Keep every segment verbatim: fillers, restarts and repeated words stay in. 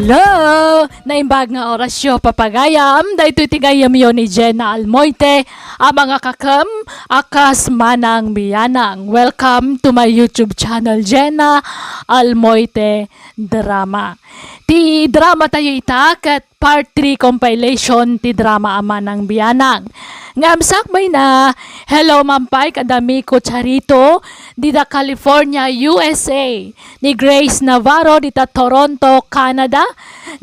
Hello! Naimbag nga orasyo, papagayam. Daytoy ti gayyemyo ni Jenna Almoite, a mga kakem, a kas Manang Bianang. Welcome to my YouTube channel, Jenna Almoite Drama. Ti drama tayo ita ket part three compilation ti drama a Manang Bianang. Ngem sakbayna, hello man pay kadda Miko Charito, dita California, U S A. Ni Grace Navarro dita Toronto, Canada,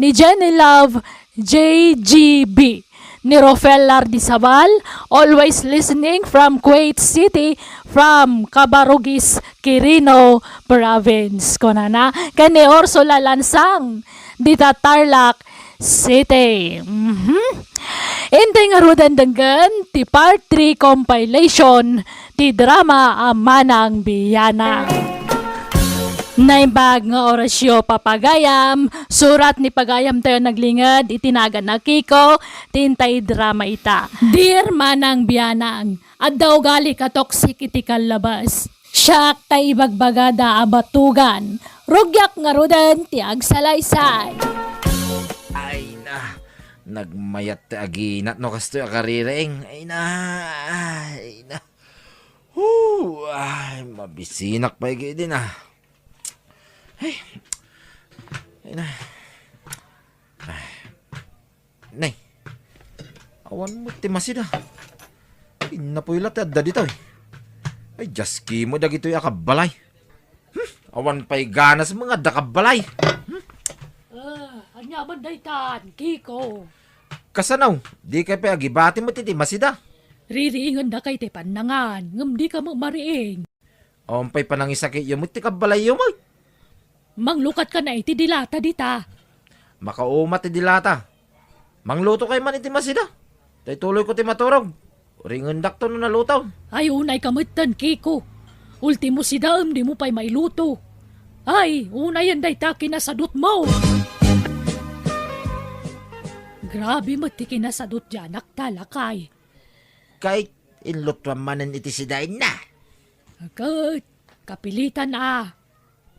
ni Jenny Love, J G B, ni Rofel Lardizabal, always listening from Kuwait City, from Cabarugis, Quirino Province, kunana, ken ni Ursula Lansang dita Tarlac City. Mhm. Intoy ngaruden denggen ti part three compilation ti drama a Manang Bianang. Naimbag nga orasyo, papagayam, surat ni pagayam tayo naglinged iti nagan a Kiko, ti intay drama ita. Dear Manang Bianang, adda ugali ka toxic iti kallabas. Siak ta ibagbagada a batugan. Rugiak ngaruden ti agsalaysay. Ay na, nagmayat ti aginat no kastoy a kaririing. Ay na, ay na. Hoo, ay, mabisinak pay gidi na. Ay, ay na. Ay. Nay, awan met ti masida. Innapoy la ti adda ditoy. Ay, diaski met dagitoy a kabbalay. Hmm, awan pay ganas nga adda kabbalay. Hmm. Ah, ania man daytan, Kiko? Kasano? Dikay pay agibati met iti masida. Ririingenda kay ti pannangan, ngem dika met mariing. Awan pay panangisakityo met ti kabbalayyo met. Manglukatka na iti dilata dita. Makauma ti dilata. Mangluto kay man iti masida. Tay tuloyko ti maturog. Ringendakto no naluto. Ay, unayka metten, Kiko. Ultimo sidaem, dimo pay mailuto. Ay, unayen dayta kinasadutmo. Grabe met ti kinasadut ti anakta, lakay. Kay, inlutuan manen iti sidaenna. Ket, kapilitan a.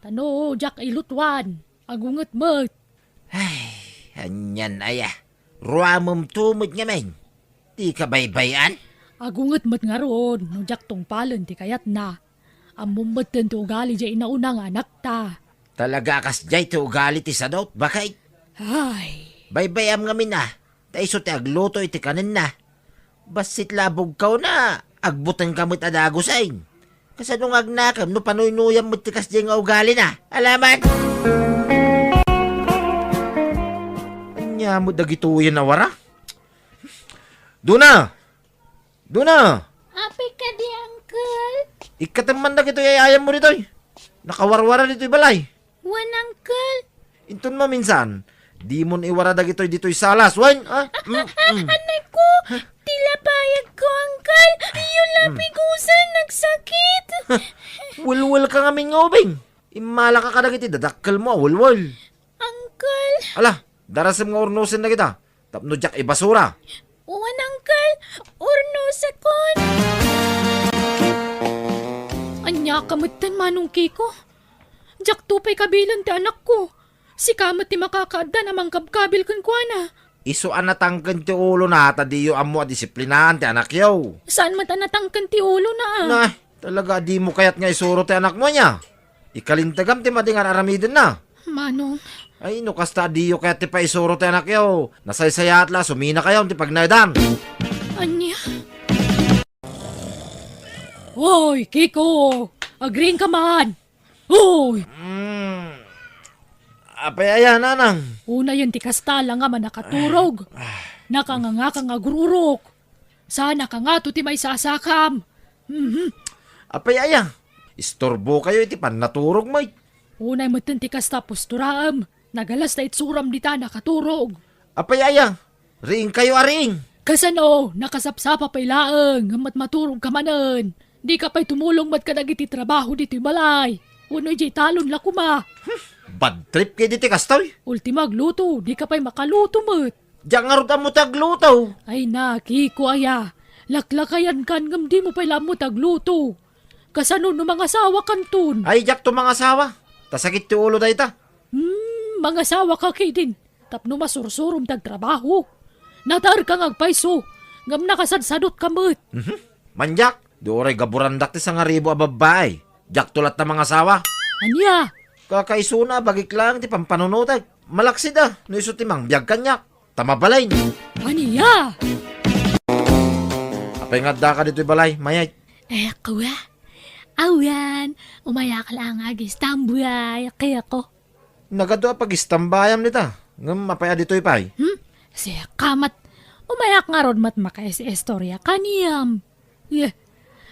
Ta no diak ilutuan, agunget met. Ay, anian aya? Ruamemto met ngamin. Dika baybay-an? Agunget met ngarud no diak tungpalen ti kayatna. Ammom metten ti ugali diay inauna nga anakta. Talaga a kasdiay ti ugali ti sadut, baket? Ay. Baybay-am ngamin a, ta isu ti agluto iti kanenna. Bassit la a bugkawna, agbutengka met a dagusen. Kasano nga agnakem no panuynuyam met ti kasdiay nga ugalina? Alaman! Ania met dagitoyen a wara? Duna! Duna! Apay kadi, Uncle? Ikkatem man dagitoy ay-ayammo ditoy. Nakawarwara ditoy balay. Wen, Uncle. Inton maminsan, dimon iwara dagitoy ditoy salas, wen? Ah, mm, mm. Anay ko, ti lapayagko, Uncle. Iyo la pigusen, nagsakit. Welwelka ngamin nga ubing. Immalaka kadagiti dadakkelmo a welwel. Uncle. Ala, darasem nga urnosen dagita. Tapno diak ibasura. Wen, Uncle, urnosakon. Aniaka metten, Manong Kiko? Diakto pay kabilen ti anakko. Sika met ti makakaaddan a mangkabkabil kenkuana. Isu a natangken ti ulona ta diyo ammo a disiplinaan ti anakyo. Saan met a natangken ti ulona, a? Nah, talaga a dimo kayat nga isuro ti anakmo, ania? Ikalintegam ti madi nga ar-aramidenna. Manong. Ay, no kasta a diyo kayat ti paisuro ti anakyo, nasaysayaat la a suminakayo ti pagnaedan. Ania? Hoy, Kiko! Agriingka man! Hoy! Mm. Apay aya, nanang? Unayen ti kasta, langam a nakaturog. Ah. Nakangangaka nga agururok. Saan a kangato ti maisasakam? Mhm. Apay aya? Istorbokayo iti pannaturogmo. Unay metten ti kasta, posturaem. Nagalas ta itsuram dita nakaturog. Apay aya? Riingkayo a riing. Kasano? Nakasapsapa pay laeng, ngem met maturogka manen. Dika pay tumulong met kadagiti trabaho ditoy balay. Wenno idiay talon la koma. Hmm, bad trip kay diti kastoy. Ultimo agluto, dika pay makaluto met. Diak ngarud ammo ti agluto. Ay na, Kiko aya. Laklakayankan ngem dimo pay la ammo ti agluto. Kasano no mangasawakanton? Ay, diakto mangasawa. Ta sakit ti ulo dayta. Hmm, Agpangasawaka ketdin tapno masursurom ti agtrabaho. Nataerka nga agpayso, ngem nakasadsadutka met. Mhm. Maniak, di uray gaburandak ti sangaribu a babbai. Diakto latta mangasawa. Ania? Kakaisuna a bagik laeng ti pampanunotek. Malaksid a, no isu ti mangbiag kaniak. Ta mabalin. Ania? Apay nga addaka ditoy balay, Mayay? Eh, kuwa? Awan, umayak laeng nga agistambay, Keko. Nagadu a pagistambayam dita. Ngem apay a ditoy pay? Hmm? Sika met. Umayak ngarud met makaistorya kaniam. Eh,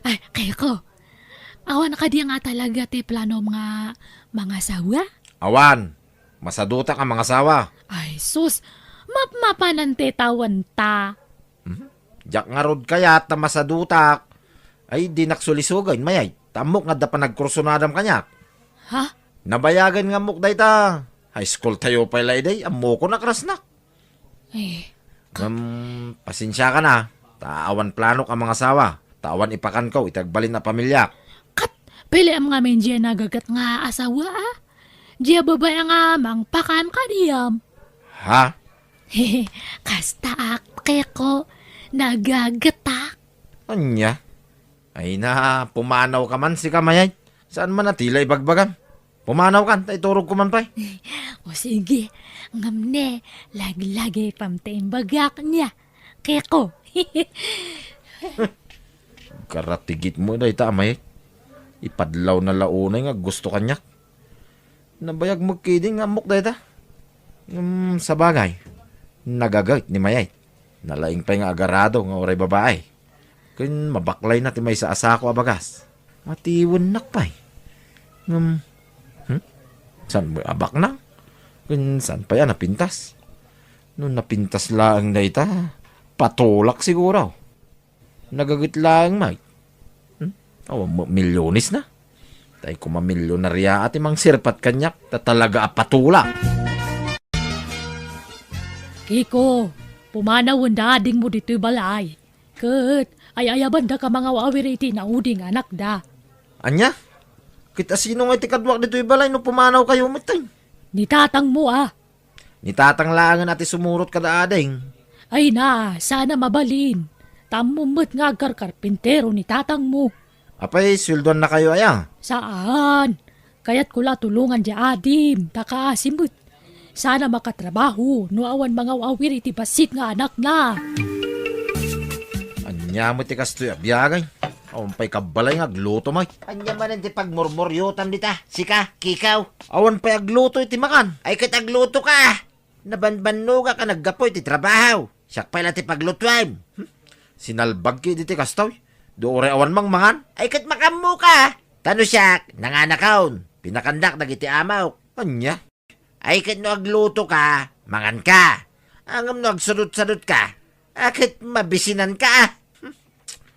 ay, Keko. Awan kadi nga talaga ti planom nga mangasawa? Awan. Masadutak a mangasawa. Ay, sus. Mapmapanan ti tawenta. Mhm. Diak ngarud kayat ta masadutak. Ay, dinak sulisugen, Mayay. Ta ammok nga adda panagkursunadam kaniak. Ha? Nabayagen nga ammok dayta. High school tayo pay la idi, ammokon a crush-nak. Eh. Ngem, pasensiakan a, ta awan planok a mangasawa, ta awan ipakanko iti agbalin a pamiliak. Ket, piliam ngamin diay nagaget nga asawa, a? Diay babbai nga mangpakan kaniam. Ha? Kastaak, Keko, nagagetak. Ania? Ay na, pumanawka man, sika, Mayay. Saan man a tila ibagbagam? Pumanawkan, ta iturogko man pay. O sige, ngem ne, laglagi pay ti imbagak nia, Keko. Karatigitmo dayta, Mayay. Ipadlawna la unay nga gusto kaniak. Nabayag met ketdin nga ammok dayta. Ngem, sabagay, nagaget ni Mayay. Nalaing pay nga agarado nga uray babai. Ken mabaklayna ti maysa a sako a bagas. Matiwennak pay. Ngem, hmm? Saan met a baknang? Ken saan pay a napintas? No napintas laeng dayta, patulak siguro. Nagaget laeng met. Hmm? Awan met milyones na. Tay koma milyonaria ti mangsirpat kaniak, ta talaga a patulak. Kiko, pumanawen da adingmo ditoy balay. Ket ay-ayabandaka mangaw-awir iti naudi nga anakda. Ania? Ket asino ngay ti kaduak ditoy balay no pumanawkayo metten? Ni tatangmo a. Ni tatang laengen a ti sumurot kada ading. Ay na, saan a mabalin. Ta ammom met nga agkarkarpintero ni tatangmo. Apay, sueldoannakayo aya? Saan. Kayatko la tulongan diay adim, ta kaasi met. Saan a makatrabaho no awan mangaw-awir iti bassit nga anakna. Ania met ti kastoy a biagay? Awan pay kabbalay nga agluto met. Ania manen ti pagmurmuriotam dita, sika, Kikaw? Awan pay agluto iti makan. Ay ket aglutoka. Nabanbannogak a naggapu iti trabaho. Siak pay la ti paglutuem. Hmm? Sinalbag ketdi ti kastoy. Di uray awan mangmangan. Ay ket makammoka. Ta no siak, nanganakon. Pinakandak dagiti amok. Ania? Ay ket no aglutoka, manganka. Ngem no agsudot-sudotka, a ket mabisinanka a. Hmm.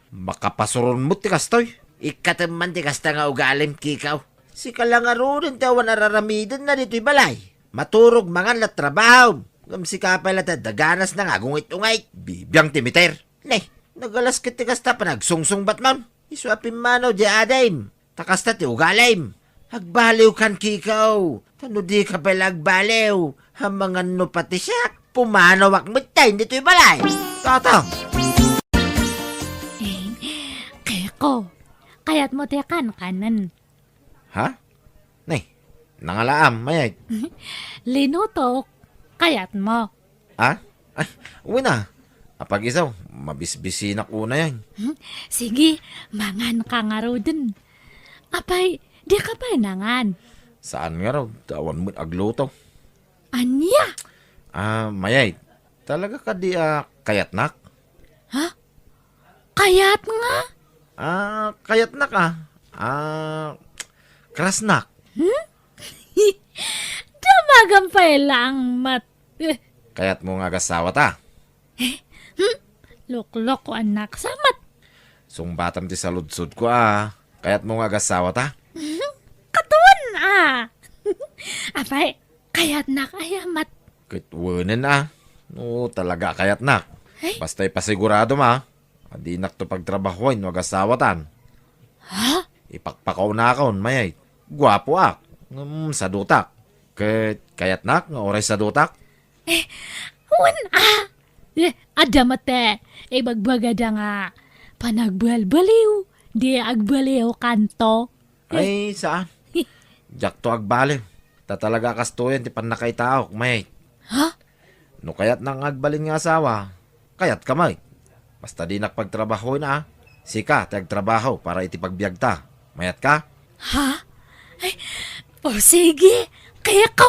Makapasuron met ti kastoy. Ikkatem man ti kasta nga ugalim, Kikaw. Sika la ngaruden ti awan a raramidenna ditoy balay. Maturog, mangan, la trabahom. Ngem sika pay la ti adda ganasna nga agungit-ungit. Bibiang ti miter. Ne, nagalas ket ti kasta panagsungsungbatmon. Isu a pimmanaw diay adim. Ta kasta ti ugalim. Agbaliwkan, Kikaw. Ta no dika pay la agbaliw, amangan no pati siak, pumanawak metten ditoy balay. Tata! Eh, Keko, kayatmo ti kankanen? Ha? Nay, nangalaam, Mayay. Linutok, kayatmo? Ha? Ay, wen a. Apag-isu, mabisbisinak unay. Hmm? Sige, manganka ngaruden. Apay, dika pay nangan? Saan ngarud, ta awan met agluto. Ania? Ah, Mayay, talaga kadi a kayatnak? Ha? Kayat nga? Ah, kayatnak a. Ah, crushnak. Hmm? Damagam pay laeng met. Eh. Kayatmo nga agasawata? Eh? Hmm? Loklokoannak sa met. Sungbatam ti saludsodko a. Kayatmo nga agasawata? Hmm? Kaduan a. Apay, kayatnak aya met. Ket wenen a. No, talaga a kayatnak. Ay? Basta ipasiguradom a. Adinakto pagtrabahoen no agasawatan. Ha? Ipakpakaunakon, Mayay. Guapoak. Ngem sadutak. Ket kayatnak nga uray sadutak? Eh, wen a! Eh, adda met ti ibagbagada nga panagbalbaliw, di agbaliw kanto. Ay, saan? Diakto agbaliw. Ta talaga a kastoyen ti pannakaitaok, Mayet. Ha? No kayatnak nga agbalin nga asawa, kayatka met. Basta dinak pagtrabahoen a. Sika ti agtrabaho para iti pagbiagta. Mayatka? Ha? Ay, o sige, kayatko.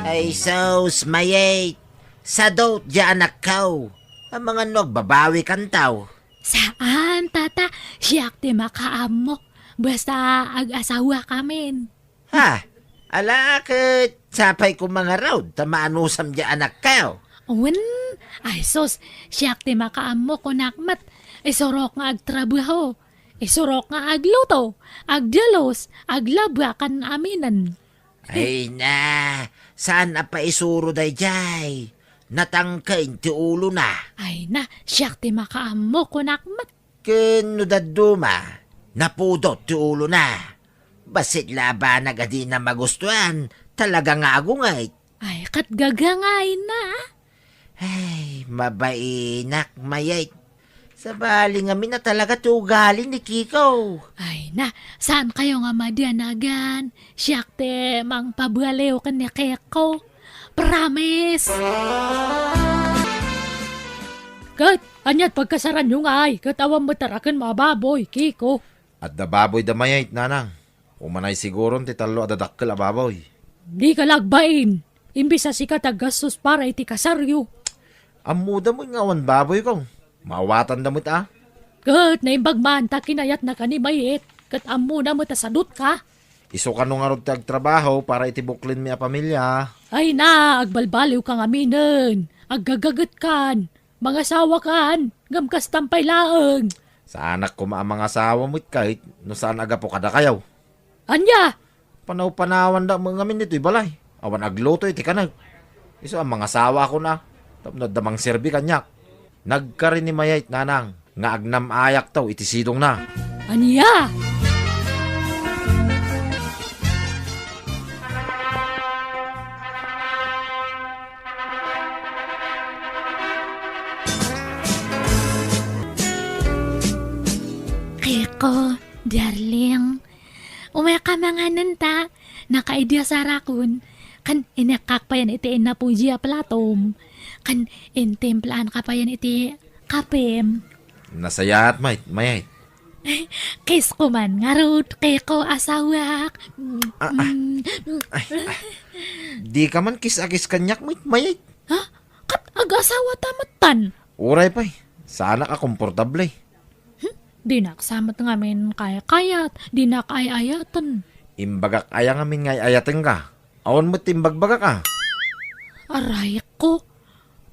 Ay, sus, Mayet. Sadut diay anakko. Amangan no agbabawikanto. Saan, tata. Siak ti makaammo. Basta ag-asawakamin. Ha? Ala, ket sapay koma ngarud ta maanusam diay anakko. Wen, ay sus, siak ti makaammo, kunak met. Isurok nga agtrabaho. Isurok nga agluto, agdalus, aglaba ken aminen. Ay na, saan a paisuro daydiay? Natangken ti ulona. Ay na, siak ti makaammo, kunak met. Ken no dadduma, napudot ti ulona. Bassit la a banag a dina magustuan, talaga nga agunget. Ay, ket gagangayna. Ay, mabainak, Mayet. Sabali ngamin a talaga ti ugali ni Kiko. Ay na, saankayo nga madanagan. Siak ti mangpabaliw ken ni Kiko. Promise! Ket, aniat pagkasaranyo ngay? Ket awan met a raken a baboy, Kiko. Adda baboy da Mayet, nanang. Umanay siguron ti tallo a dadakkel a baboy. Dika la agbain. Imbes a sika ti aggastos para iti kasaryo. Ammoda met nga awan baboyko. Maawatanda met a. Ket naimbag man ta kinayatnaka ni Mayet. Ket ammona met a sadutka. Isu kano ngarud ti agtrabaho para iti buklenmi a pamilya. Ay na, agbalbaliwka ngaminen. Aggagagetkan. Mangasawakan, ngem kastan pay laeng. Saanak koma a mangasawa met ket no saan a gapu kadakayo. Ania? Panaw-panawanda met ngamin ditoy balay. Awan agluto iti kanek. Isu a mangasawaakon a, tapno adda mangserbi kaniak. Nagkari ni Mayet, nanang, nga agnam-ayakto iti sidongna. Ania? Kiko, darling, umayka manganen ta, nakaidya sarakon, kan inekkak payen iti innapuji a platom, kan intimplaanka payen iti kapem. Nasayaat, Mayet, Mayet. Kiss ko man ngarud, Kiko, asawak. Ah, ah. Mm. Ay, ah. Dika man kiss a kiss kaniak, Mayet, Mayet. Ha? Ket ag-asawa ta met tan? Uray pay, saanak a komportable. Hmm? Dinak sa met ngamin kaykayat, dinak ay-ayaten. Imbagak aya ngamin nga ay-ayatenka? Awan met ti imbagbagak a. Aray ko.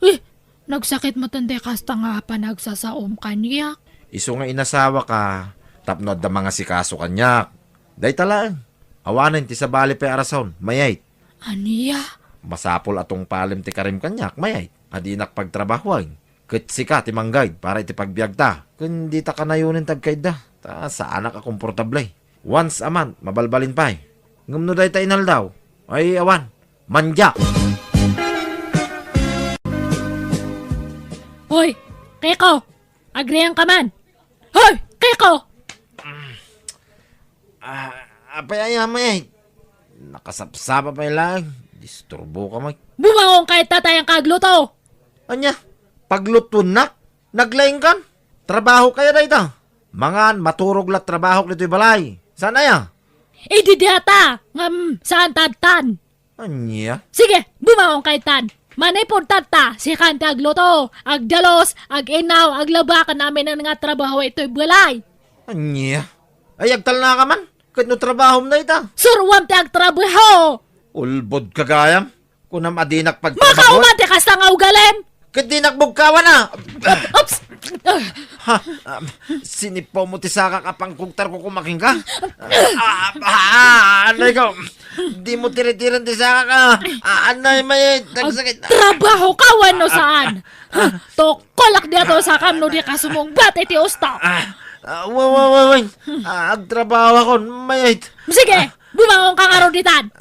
Eh, nagsakit met ti kasta nga panagsasaom kaniak. Isu nga inasawaka tapno adda mangasikaso kaniak. Dayta laeng. Awanen ti sabali pay a rason, Mayet. Ania? Masapul a tungpalem ti karim kaniak, Mayet, a dinak pagtrabahoen. Ket sika ti mangguide para iti pagbiagta. Ken dita kanayonen ti agkayatda, ta saanak a komportable. Once a month, mabalbalin pay. Ngem no dayta inaldaw, ay awan, mandiak. Hoy, Kiko! Agrian ka man! Hoy, Kiko! Ah, apay aya, Mayet? Nakasapsapa pay laeng. Disturboka, Mayet. Bumangon ka ita ta ayanka agluto! Ania? Paglutuennak? Naglaingkan? Trabaho kaya dayta? Mangan, maturog la trabahok ditoy balay. Saan aya? Idi diata, ngem saan ta adtan? Ania? Sige, bumangon ka itan. Manipud tatta, sikan ti agluto, agdalos, ag-inaw, aglaba, ken aminen nga trabaho itoy balay. Ania? Ay, agtalnaka man? Ket no trabahom dayta? Suroam ti agtrabaho! Ulbodka gayam. Kunam a dinak pagtrabaho. Makauman ti kasta nga ugalem! Ket dinak bugkawan a! Oops! Ha? Um, sinipawmo ti sakak a pangkugtarko koma kenka? Ah, ah, anay ko. Dimo tiritiren ti sakak a. Ah, anay, may nagsakit. Trabaho ka wenno saan? Ha? Tukkolak diato sakam no dika sumungbat iti usto. Ah, Ah, wa-, wa-, wa-, wa-, ah, agtrabahokon, mayat. Sige, bumangon ka ngarud ditan.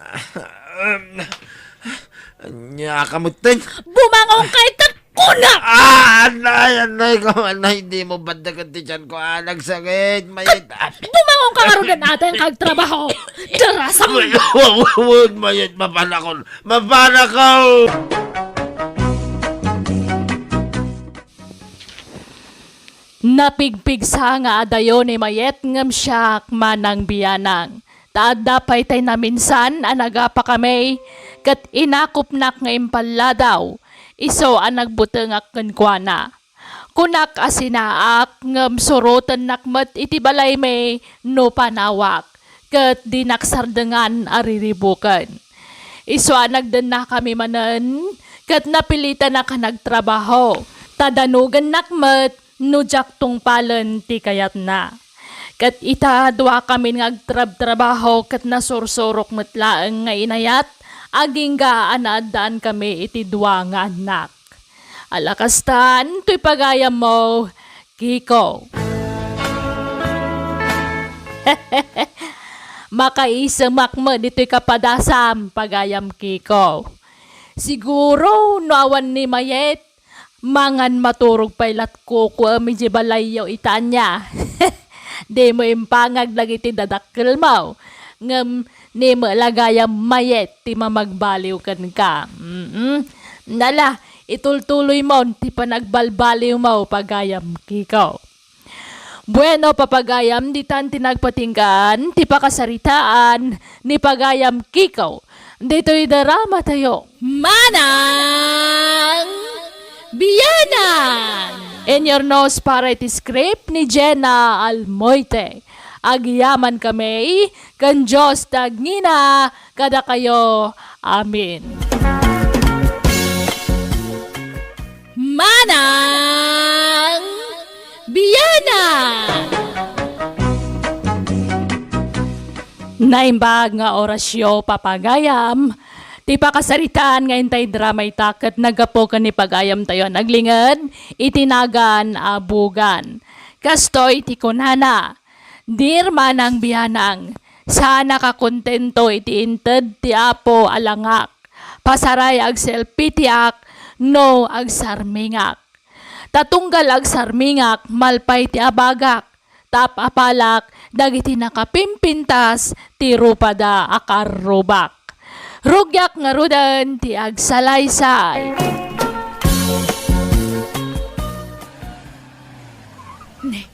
Ania ka metten? Bumangon ka ita, kunak! Ah, anay, anay ko, anay, dimo baddeken ti tiyan ko, ah, nagsakit, mayat. Ah. Bumangon ka ngarud ditan, agtrabaho. Darasam. Wa-, wa-, wa-, mayat, mapanakon, mapanakon. Napigpigsa nga adayo ni Mayet ngem siak, Manang Bianang. Ta adda pay tay naminsan a nagapakami, ket inakupnak nga impalladaw, isu a nagbutengak kenkuana. Kunak a sinaak, ngem surotennak met iti balaymi no panawak, ket dinak sardengan a riribuken. Isu a nagdennakami manen, ket napilitanak a nagtrabaho, ta danugennak met no diak tungpalen ti kayatna. Ket ita, duakamin nga agtrabtrabaho ket nasursurok met laeng nga inayat, agingga a naaddaankami iti dua nga annak. Ala kastan, toy pagayammo, Kiko. Makaisemak met ditoy kapadasam, pagayam Kiko. Siguro, no awan ni Mayet, mangan maturog pay latkukuem idiay balayyo ita ania. Dimo impangag dagiti dadakkelmo, ngem ni met la gayam Mayet ti mamagbaliw kenka. Mm-mm. Nala, itultuloymon ti panagbalbaliwmo, pagayam Kiko. Bueno, papagayam, ditan ti nagpatinggaan ti pakasaritaan ni pagayam Kiko ditoy dramatayo. Manang Bianang! In your nose para iti script ni Jenna Almoite. Agyaman kami ken Dios ti agngina kadakayo. Amen. Manang Bianang! Naimbag nga orasyo, papagayam, ti pakasaritaan nga intay drama ita ket naggapu ken ni pagayamtayo a naglinged iti nagan a Bugan. Kastoy ti kunana, Dear Manang Bianang, saanak a kontento iti inted ti Apo a langak. Pasaray agselpitiak no agsarmingak. Ta tunggal agsarmingak, malpay ti abagak, ta ap-apalak dagiti nakapimpintas ti rupada a karrubak. Rugiak ngaruden ti agsalaysay. Ne,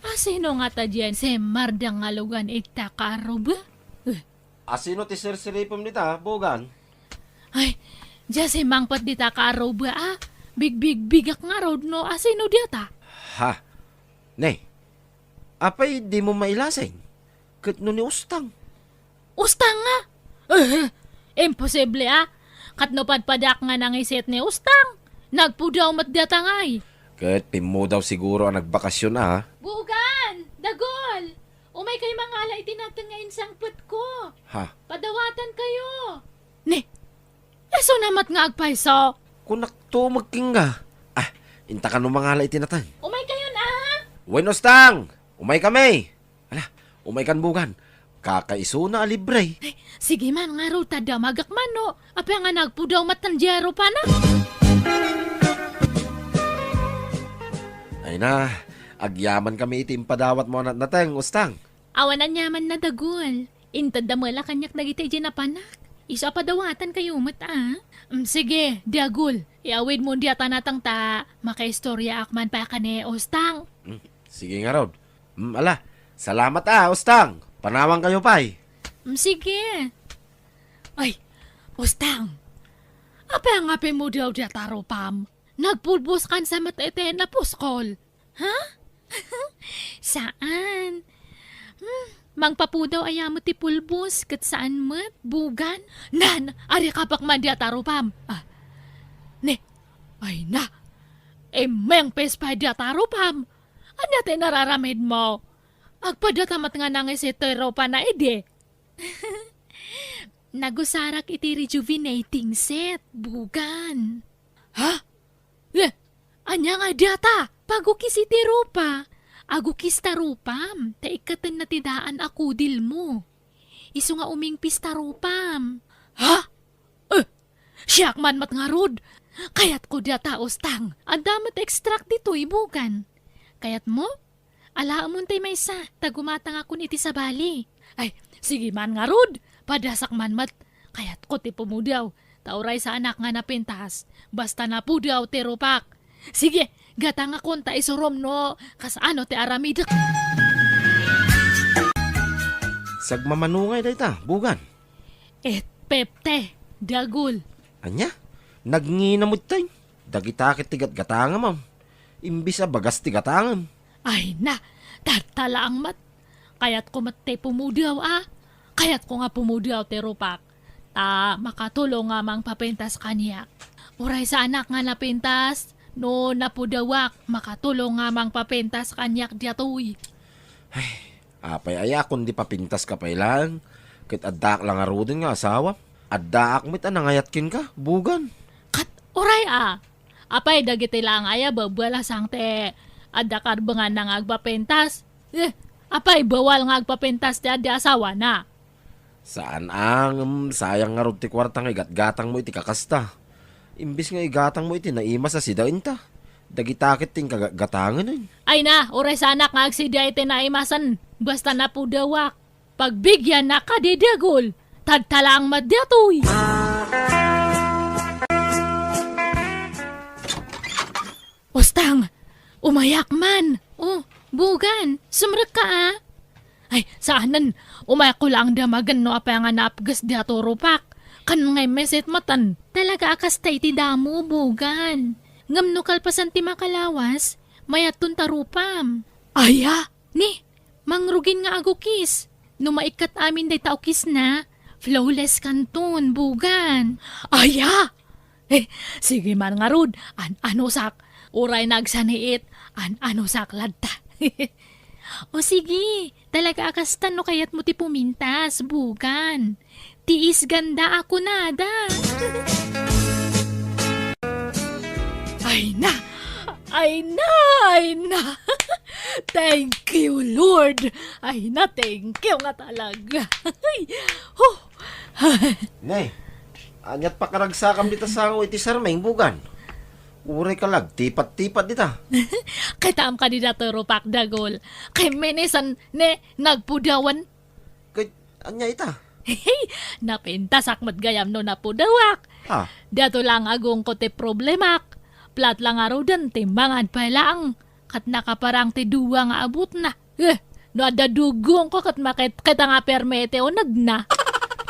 asino ngata diay semmardang nga lugan ita, karruba? Eh. Asino ti sirsiripem dita, Bugan? Ay, diay simmangpet dita, karruba, a. Bigbigbigak ngarud no asino diata. Ha? Ne, apay dimo mailasing? Ket no ni Ustang? Ustang nga? Eh, imposible, a. Ket no padpadak nga nangisit ni Ustang, nagpudaw met diata ngay. Ket pimmudaw siguro a nagbakasyon, a. Bugan! Dagul! Umaykayo mangala iti nateng nga insangpetko. Ha? Padawatankayo. Ne, isuna met nga agpayso. Kunakto met kenka. Ah, inta kano mangala iti nateng. Umaykayon, a? Wen, Ustang! Umaykami! Ala, umaykan, Bugan. Kakaisuna a libre. Ay, sige man, ngarud ta damagak man, no? Apay nga nagpudaw met diay rupana? Ay na, agyamankami iti impadawatmo a natnateng, Ustang. Awan aniamanna, Dagul. Intedda met la kaniak dagiti idiay napanak. Isu a padawatankayo met, a. Mm, sige, Dagul, iawidmo diay nateng ta makaistoriaak man pay ken ni Ustang. Mm, sige ngarud. Mm, ala, salamat, a, Ustang. Panawankayo pay. Mm, sige. Ay, Ustang. Apay nga pimmudaw diay rupam? Nagpulbos kansa met iti napuskol. Ha? Saan. Hmm, mangpapudaw aya met ti pulbos, ket saan met, Bugan? Nan, arikapak man diay rupam. Ah. Ne, ay na. Immengpis pay diay rupam. Ania ti nararamidmo? Agpadata met nga nangisit ti rupana idi. Nagusarak iti rejuvenating set, Bugan. Ha? Eh, ania nga diata? Pagukis iti rupa. Agukis ta rupam, ta ikkatenna ti daan a kudilmo. Isu nga umingpis ta rupam. Ha? Eh, siak man met ngarud. Kayatko dayta, Ostang. Adda met extract ditoy, Bugan. Kayatmo? Alaemon tay maysa, ta gumatangakon iti sabali. Ay, sige man ngarud. Padasak man met. Kayatko ti pumudaw. Ta uray saanak nga napintas. Basta napudaw ti rupak. Sige, gatangakon ta isurom no kasano ti aramidek. Sagmamano ngay dayta, Bugan? Et pepte, dagul. Ania? Nagngina met tay. Dagita ket ti gatgatangam, am. Imbis a bagas ti gatangam. Ay na, tatta laeng met. Kayatko met ti pumudaw, a. Kayatko nga pumudaw ti rupak. Ta makatulong nga mangpapintas kaniak. Uray saanak nga napintas, no napudawak, makatulong nga mangpapintas kaniak diyatoy. Ay, apay aya, kundi papintaska pay laeng, ket addaak la ngaruden nga asawa. Addaak met a nangayat kenka, Bugan. Ket uray a, apay dagiti laeng aya babalasang ti adda karbenganna nga agpapintas? Eh, apay bawal nga agpapintas ti adda asawana? Saan a, ngem sayang ngarud ti kuarta nga igatgatangmo iti kakasta. Imbis nga igatangmo iti naimas a sidaenta, dagita ket ti inka gatgatangen. Ay na, uray saanak nga agsida iti naimasen, basta napudawak. Pagbigiannak kadi, dagul, tatta laeng met daytoy. Ostang, umayak man. Oh, Bugan, sumrekka a. Ay, saanen, umayakko laeng damagen no apay nga naapges dayta rupak. Ken nga immeset matan. Talaga a kasta iti damo, Bugan. Ngem no kalpasan ti makalawas, mayatton ta rupam. Aya? Ni, mangrugin nga agukis. No maikkat amin dayta ukisna, flawless kanton, Bugan. Aya! Eh, sige man ngarud, an-anusak. Uray nagsaniit, an-anusak latta. O sige, talaga a kasta no kayatmo ti pumintas, Bugan. Tiis ganda a kunada. Ay na! Ay na! Ay na! Thank you, Lord! Ay na, thank you nga talaga. Ay, huh. Ne, ania't pakaragsakam dita sango iti sarmeng, Bugan? Uray ka la agtipat-tipat dita. Kitaem kadi dayta rupak, dagul. Kay minisan, ne, nagpudawan. Ket ania ita? Napintasak met gayam no napudawak. Ah. Daytoy laeng agungko ti problemak. Plat la ngaruden ti mangan pay laeng. Ket nakaparang ti dua nga abutna. Eh, no adda dugongko ket maketket nga permi ti unegna.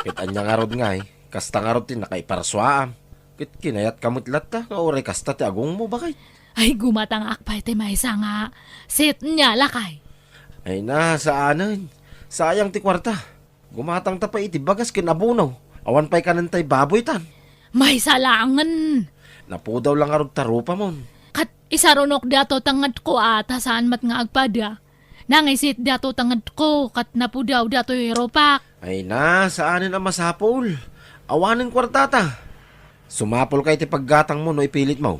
Ket ania ngarud ngay? Kasta ngarud ti nakaiparsuaam. Ket kinayatka met latta nga uray kasta ti agungmo, baket? Ay, gumatangak pay ti maysa nga set nia, lakay. Ay na, saanen. Sayang ti kuarta. Gumatangta pay iti bagas ken abono. Awan pay kanentay baboy tan. Maysa laengen. Napudaw la ngarud ta rupamon. Ket isarunok dayta tengngedko a ta saan met nga agpada. Nangisit dayta tengngedko ket napudaw daytoy rupak. Ay na, saanen a masapul. Awanen kuartata. Sumapulka iti paggatangmo no ipilitmo.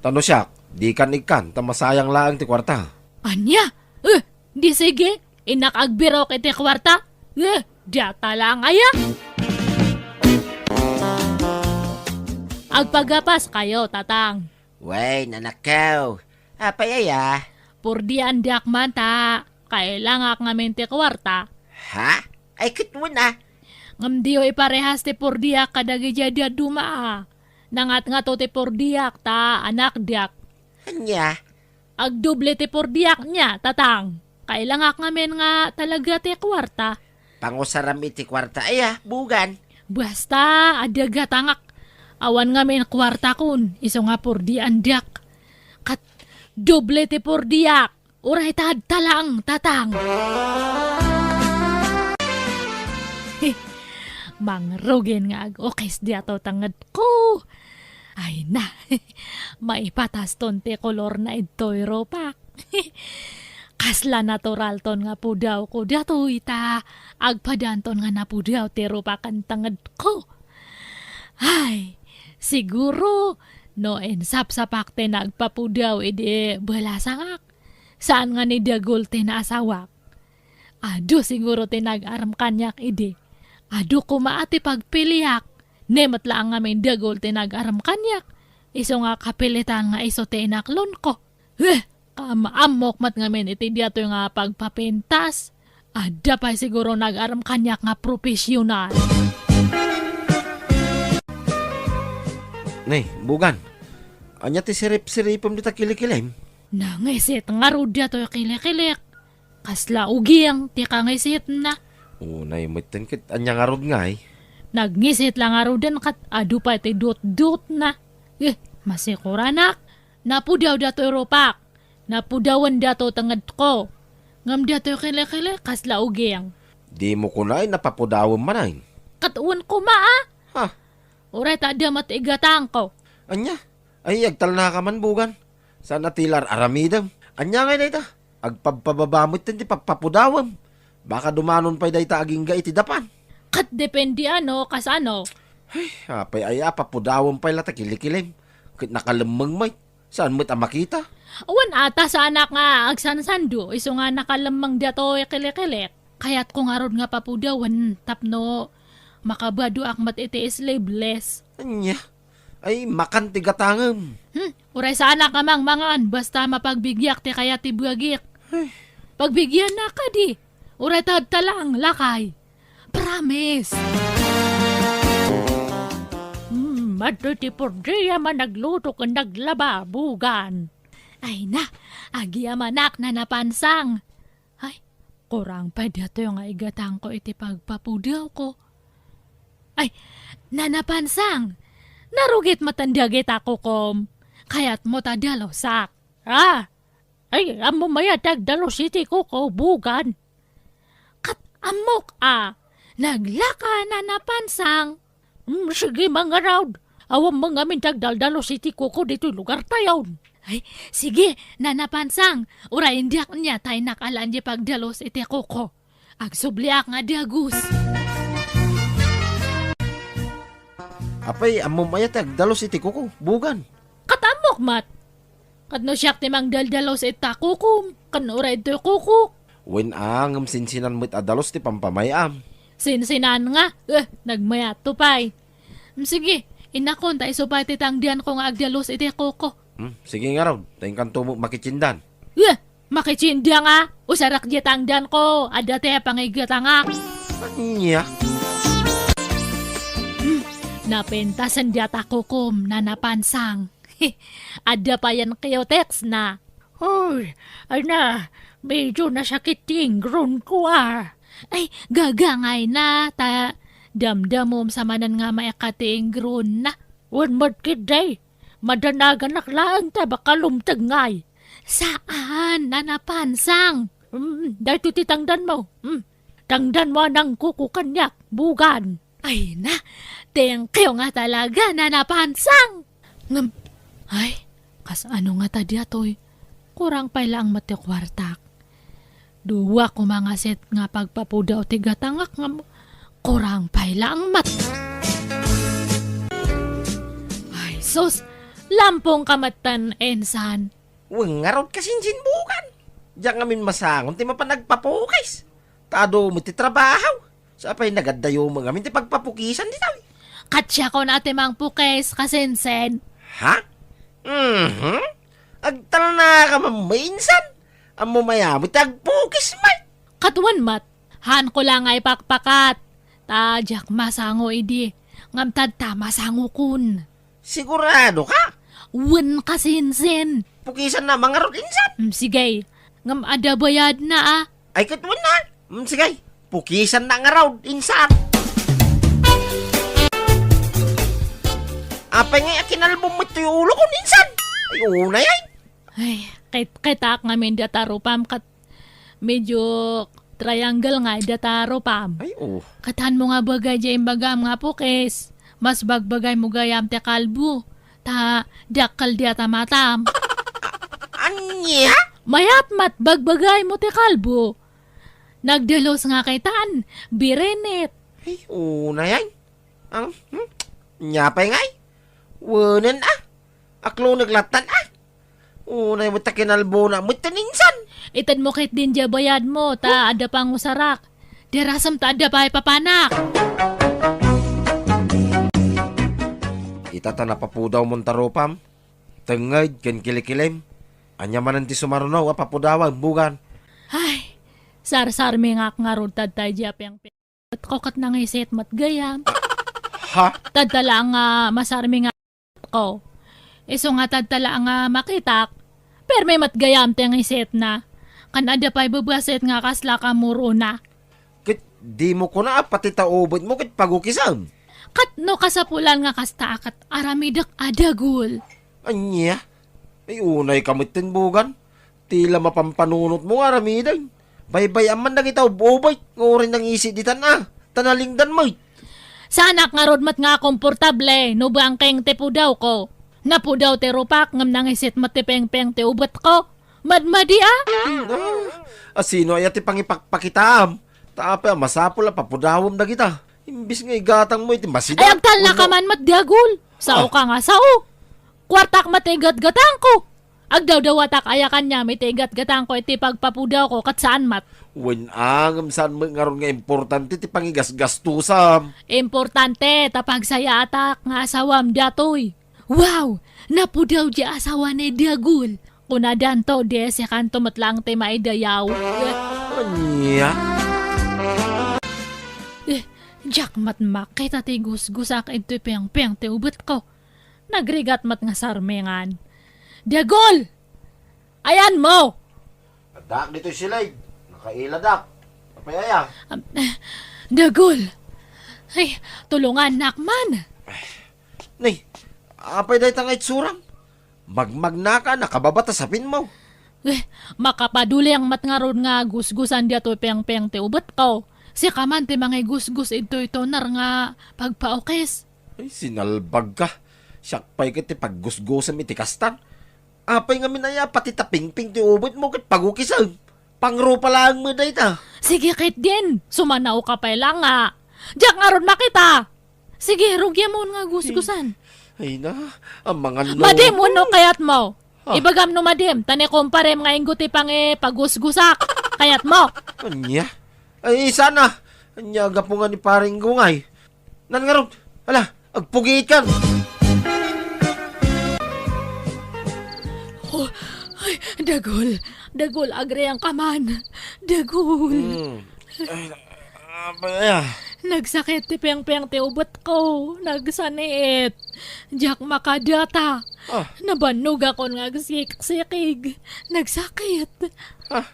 Ta no siak, dikan ikkan ta masayang laeng ti kuarta. Ania? Eh, di sige, innak agbirok iti kuarta. Eh, dayta laeng aya. Agpagapaskayo, tatang. Wen, anakko. Apay aya? Purdiandiak man ta. Kailangak ngamin ti kuarta. Ha? Ay, ket wen a. Ngem diyo iparehas ti purdiak kadagiti dadduma a. Nangatngato ti purdiak ta anakdiak. Ania? Agdoble ti purdiak nia, tatang. Kailangak ngamin nga talaga ti kuarta. Pangusaram iti kuarta aya, Bugan. Basta, adda gatangak. Awan ngamin kuartakon, isu nga purdiandiak. Ket doble ti purdiak. Uray ta adda laeng, tatang. Mangrugin nga ag-ukis dayta tengngedko. Ay na, maipataston ti kolorna ditoy rupak. Kasla naturalton nga pudawko daytoy ta agpadanton nga napudaw ti rupak ken tengngedko. Ay, siguro, no insapsapak ti nagpapudaw idi balasangak, Saan nga ni dagul ti naasawak. Adu siguro ti nag-arem kaniak idi. Adu koma a ti pagpiliak. Ne met laeng ngamin dagul ti nag-arem kaniak. Isu nga kapilitan nga isu ti inaklonko. Heh! Kaam-ammok met ngamin iti diatoy nga pagpapintas. Adda pay siguro nag-arem kaniak nga profesional. Ne, Bugan, ania ti sirip-siripem dita kilikilim? Nangisit ngarud diatoy kilikilik. Kasla uging ti kangisitna. Unay metten ket ania ngarud ngay? Nagngisit la ngaruden ket adu pay ti dutdutna. Eh, masikuranak. Napudaw datoy rupak. Napudawen dato tengedko. Ngem datoy kili-kili, kasla uging. Dimo kunay napapudawem manen? Ket wen koma, a? Ha? Uray ta adda met igatangko. Ania? Ay, agtalnaka man, Bugan. Saan a ti lar-aramidem? Ania ngay dayta? Agpabpababa met ti pagpapudawem. Baka dumanon pay dayta agingga iti dapan. Ket depende ano, kasano? Ay, apay aya, papudawem pay la ta kilikilim. Ket nakalemmeng met. Saan met a makita? Wen ata saanak nga agsansando, isu nga nakalemmeng datoy kilikilik. Kayatko ngarud nga papudawen tapno makabadoak met iti sleeveless. Ania? Ay, makan ti gatangem. Hmm, uray saanak a mangmangan, basta mapagbigiak ti kayat ti buagik. Ay. Pagbigiannak kadi, uray ta adta laeng lakay. Promise! Hmm, adtoy ti pordiam a nagluto ken naglaba, Bugan. Ay na, agyamanak, Nana Pansang. Ay, kurang pay datoy nga igatangko iti pagpapudawko. Ay, Nana Pansang, narugit met dagita kukom. Kayatmo ta dalusak. Ah, ay, ammom aya ti agdalus iti kuko, Bugan? Ket ammok a, naglaka, Nana Pansang. Mm, sige, mangarud. Awan met ngamin ti agdaldalus iti kuko ditoy lugartayon. Ay, sige, Nana Pansang. Uray indiak nia ta innak alaen ti pagdalus iti kuko. Agsubliak nga dagus. Apay, ammom aya ti agdalus iti kuko, Bugan? Ket ammok met. Ket no siak ti mangdaldalus ita kukom, ken uray ditoy kukok. Wen a, ngem sinsinan met a dalus ti pampamay-am. Sinsinan nga? Eh, nagmayatto pay. Mm, sige, innakon ta isu pay ti tangdianko nga agdalus iti kuko. Hmm, sige ngarud, ta inkanto met makitsindan. Eh, makitsinda nga? Usarak diay tangdianko, adda ti pangigatangak. Ania? Hmm, napintasen diay ta kukom, Nana Pansang. Adda payen cutex na. Hoy, ay na, medyo nasakit ti ingronko, a. Ay, gagangay na, ta damdamom sa manen nga maikkat ti ingronna. Wen met ketdi, madanaganak laeng ta baka lumteg ngay. Saan, Nana Pansang? Mm, daytoy ti tangdanmo. Mm, tangdanmo a nangkuko kaniak, Bugan. Ay na, thank you nga talaga, Nana Pansang! Ngem, ay, kasano ngata diatoy? Kurang pay laeng met ti kuartak. Dua koma nga set nga pagpapudaw ti gatangak ngem kurang pay laeng met. Ay, sus, lampong ka metten, insan. Wen ngarud kasinsin, Bugan. Diak ngamin masangon ti mapan agpapukis. Ta adu met ti trabaho. Sa apay nagaddayo met ngamin ti pagpapukisan ditoy? Ket siakon a ti mangpukis, kasinsin. Ha? Mhm. Agtalnaka man, insan. Ammom aya met ti agpukis met. Ket wen met, haanko la nga ipakpakat. Ta diak masango idi, ngem tadta masangokon. Sigurado ka? Wen, kasinsin. Pukisanna mangarud, insan. Mm, sige. Ngem adda bayadna, a. Ay, ket wen a. Mm, sige. Pukisanna ngarud, insan. Apay ngay a kinalbom met toy ulokon, insan? Ay, unay, ay. Ay, ket-, ketak ngamin data rupam ket medyo triangle nga data rupam. Ay, oh. Ket haanmo nga bagay diay imbagam nga pukis. Mas bagbagaymo gayam ti kalbo. Ta dakkel diay matam. Ania? Mayat met bagbagaymo ti kalbo. Nagdalus nga ketan, birinit. Ay, unay, ay. Ang, hmm? Nia pay ngay? Wenen, a. Aklonek lattan, a. Unay met ta kinalbona met ti insan. Itedmo ketdin diay bayadmo, ta adda pangusarak. Darasem ta adda pay papanak. Ita ta napapudawmon ta rupam. Tengnged ken kilikilim. Ania manen ti sumaruno a papudawem, Bugan? Ay, sarsarmingak ngarud ta adda diay pengpeng. Ket ko ket nangisit met gayam. Ha? Tadta la nga masarmingak ko. Isu nga tadta la nga makitak. Permi met gayam ti ngisitna. Kan adda pay bebuasit nga kasla kamurona. Ket dimo kuna a pati ta ubetmo ket pagukisem? Ket no kasapulan nga kasta a ket aramidek a dagul. Ania? Ay, unayka metten, Bugan. Ti la mapampanunotmo nga aramiden. Baybay-am man dagita ub-ubet nga uray nangisit ditan a, ta nalingdan met. Saanak ngarud met nga komportable no bangkeng ti pudawko. Napudaw ti rupak ngem nangisit met ti pengpeng ti ubetko. Madmadi a? Ah, asino aya ti pangipakpakitaam? Ta apay a masapul a papudawem dagita? Imbis nga igatangmo iti masida. Ay, agtalnaka man met, dagul. Sao ka nga sao. Kuartak met ti igatgatangko. Agdawdawatak aya kaniam iti igatgatangko iti pagpapudawko ket saan met. Wen a, ngem saan met ngarud nga importante ti pangigasgastusam. Importante ta pagsayaatak nga asawam datoy. Wow! Napudaw diay asawa ni Dagul. Kunadanto, disikanto met laeng ti maidayaw. Ania? Eh, diak met makita ti gusgusak iti pengpeng ti ubetko. Nagrigat met nga sarmengan. Dagul! Ayanmo! Addaak ditoy silid. Nakailadak. Apay aya? Am, Dagul! Ay, tulongannak man! Nay, apay dayta nga itsuram? Magmagnaka, nakababa ta sapinmo. Eh, makapaduleng met ngarud nga gusgusan daytoy pengpeng ti ubetko. Sika man ti mangigusgos idtoy toner nga pagpaukis. Ay, sinalbagka. Siak pay ket ti paggusgosem iti kastan. Apay ngamin aya pati ta pingping ti ubetmo ket pagukisem? Pangrupa laeng met dayta. Sige ketdin, sumanaoka pay la nga. Diak ngarud makita. Sige, rugiamon nga gusgusan. Ay na, amangan no. Madem wenno kayatmo. Ah. Ibagam no madem, ta ni kumparem nga inggo ti pangipagusgusak. Kayatmo? Ania? Ay, sana. Ania, gapu nga ni Pare Inggungay. Nan ngarud. Ala, agpugiitkan. Oh, ay, Dagul. Dagul, agriangka man. Dagul. Hmm. Ay, apay aya? Nagsakit ti pengpeng ti ubetko. Nagsaniit. Diak makadata. Ah. Nabannogakon nga agsiksikig. Nagsakit. Ah.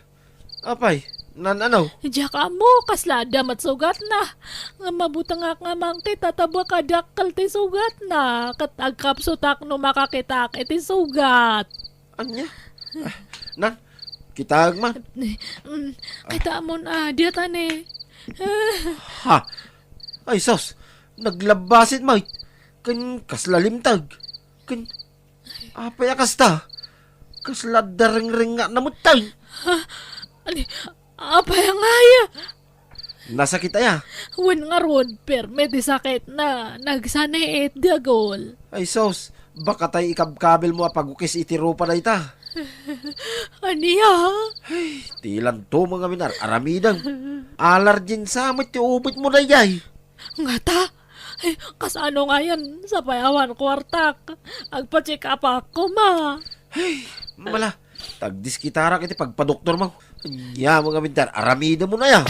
Apay, nan ano? Diak ammo, kasla adda met sugatna. Nga mabutengak nga mangkita ta baka dakkel ti sugatna. Ket agkapsutak no makakitaak iti sugat. Ania? Ah, nan, kitaek man. Mm, kitaemon a, diata ni. Ha? Ay, sus, naglabbasit met. Ken kasla limteg. Ken Apay a kasta? Kasla darengrengnga na met tay. Ha? Ani, apay a ngaya? Nasakit aya? Wen ngarud, permi ti sakitna. Nagsaniit, Dagul. Ay sus, baka tay ikabkabilmo a pagukis iti rupa dayta. Ania? Ay, ti lanto mo ngamin ar-aramidem. Alargin sa met ti ubetmo daydiay. Ngata? Ay, kasano ngayen? Sapay awan kuartak. Agpa-check up ako, ma. Ay, mala. Tagdiskitarak iti pagpadoktormo. Ania mo ngamin ti ar-aramidem mo na ya.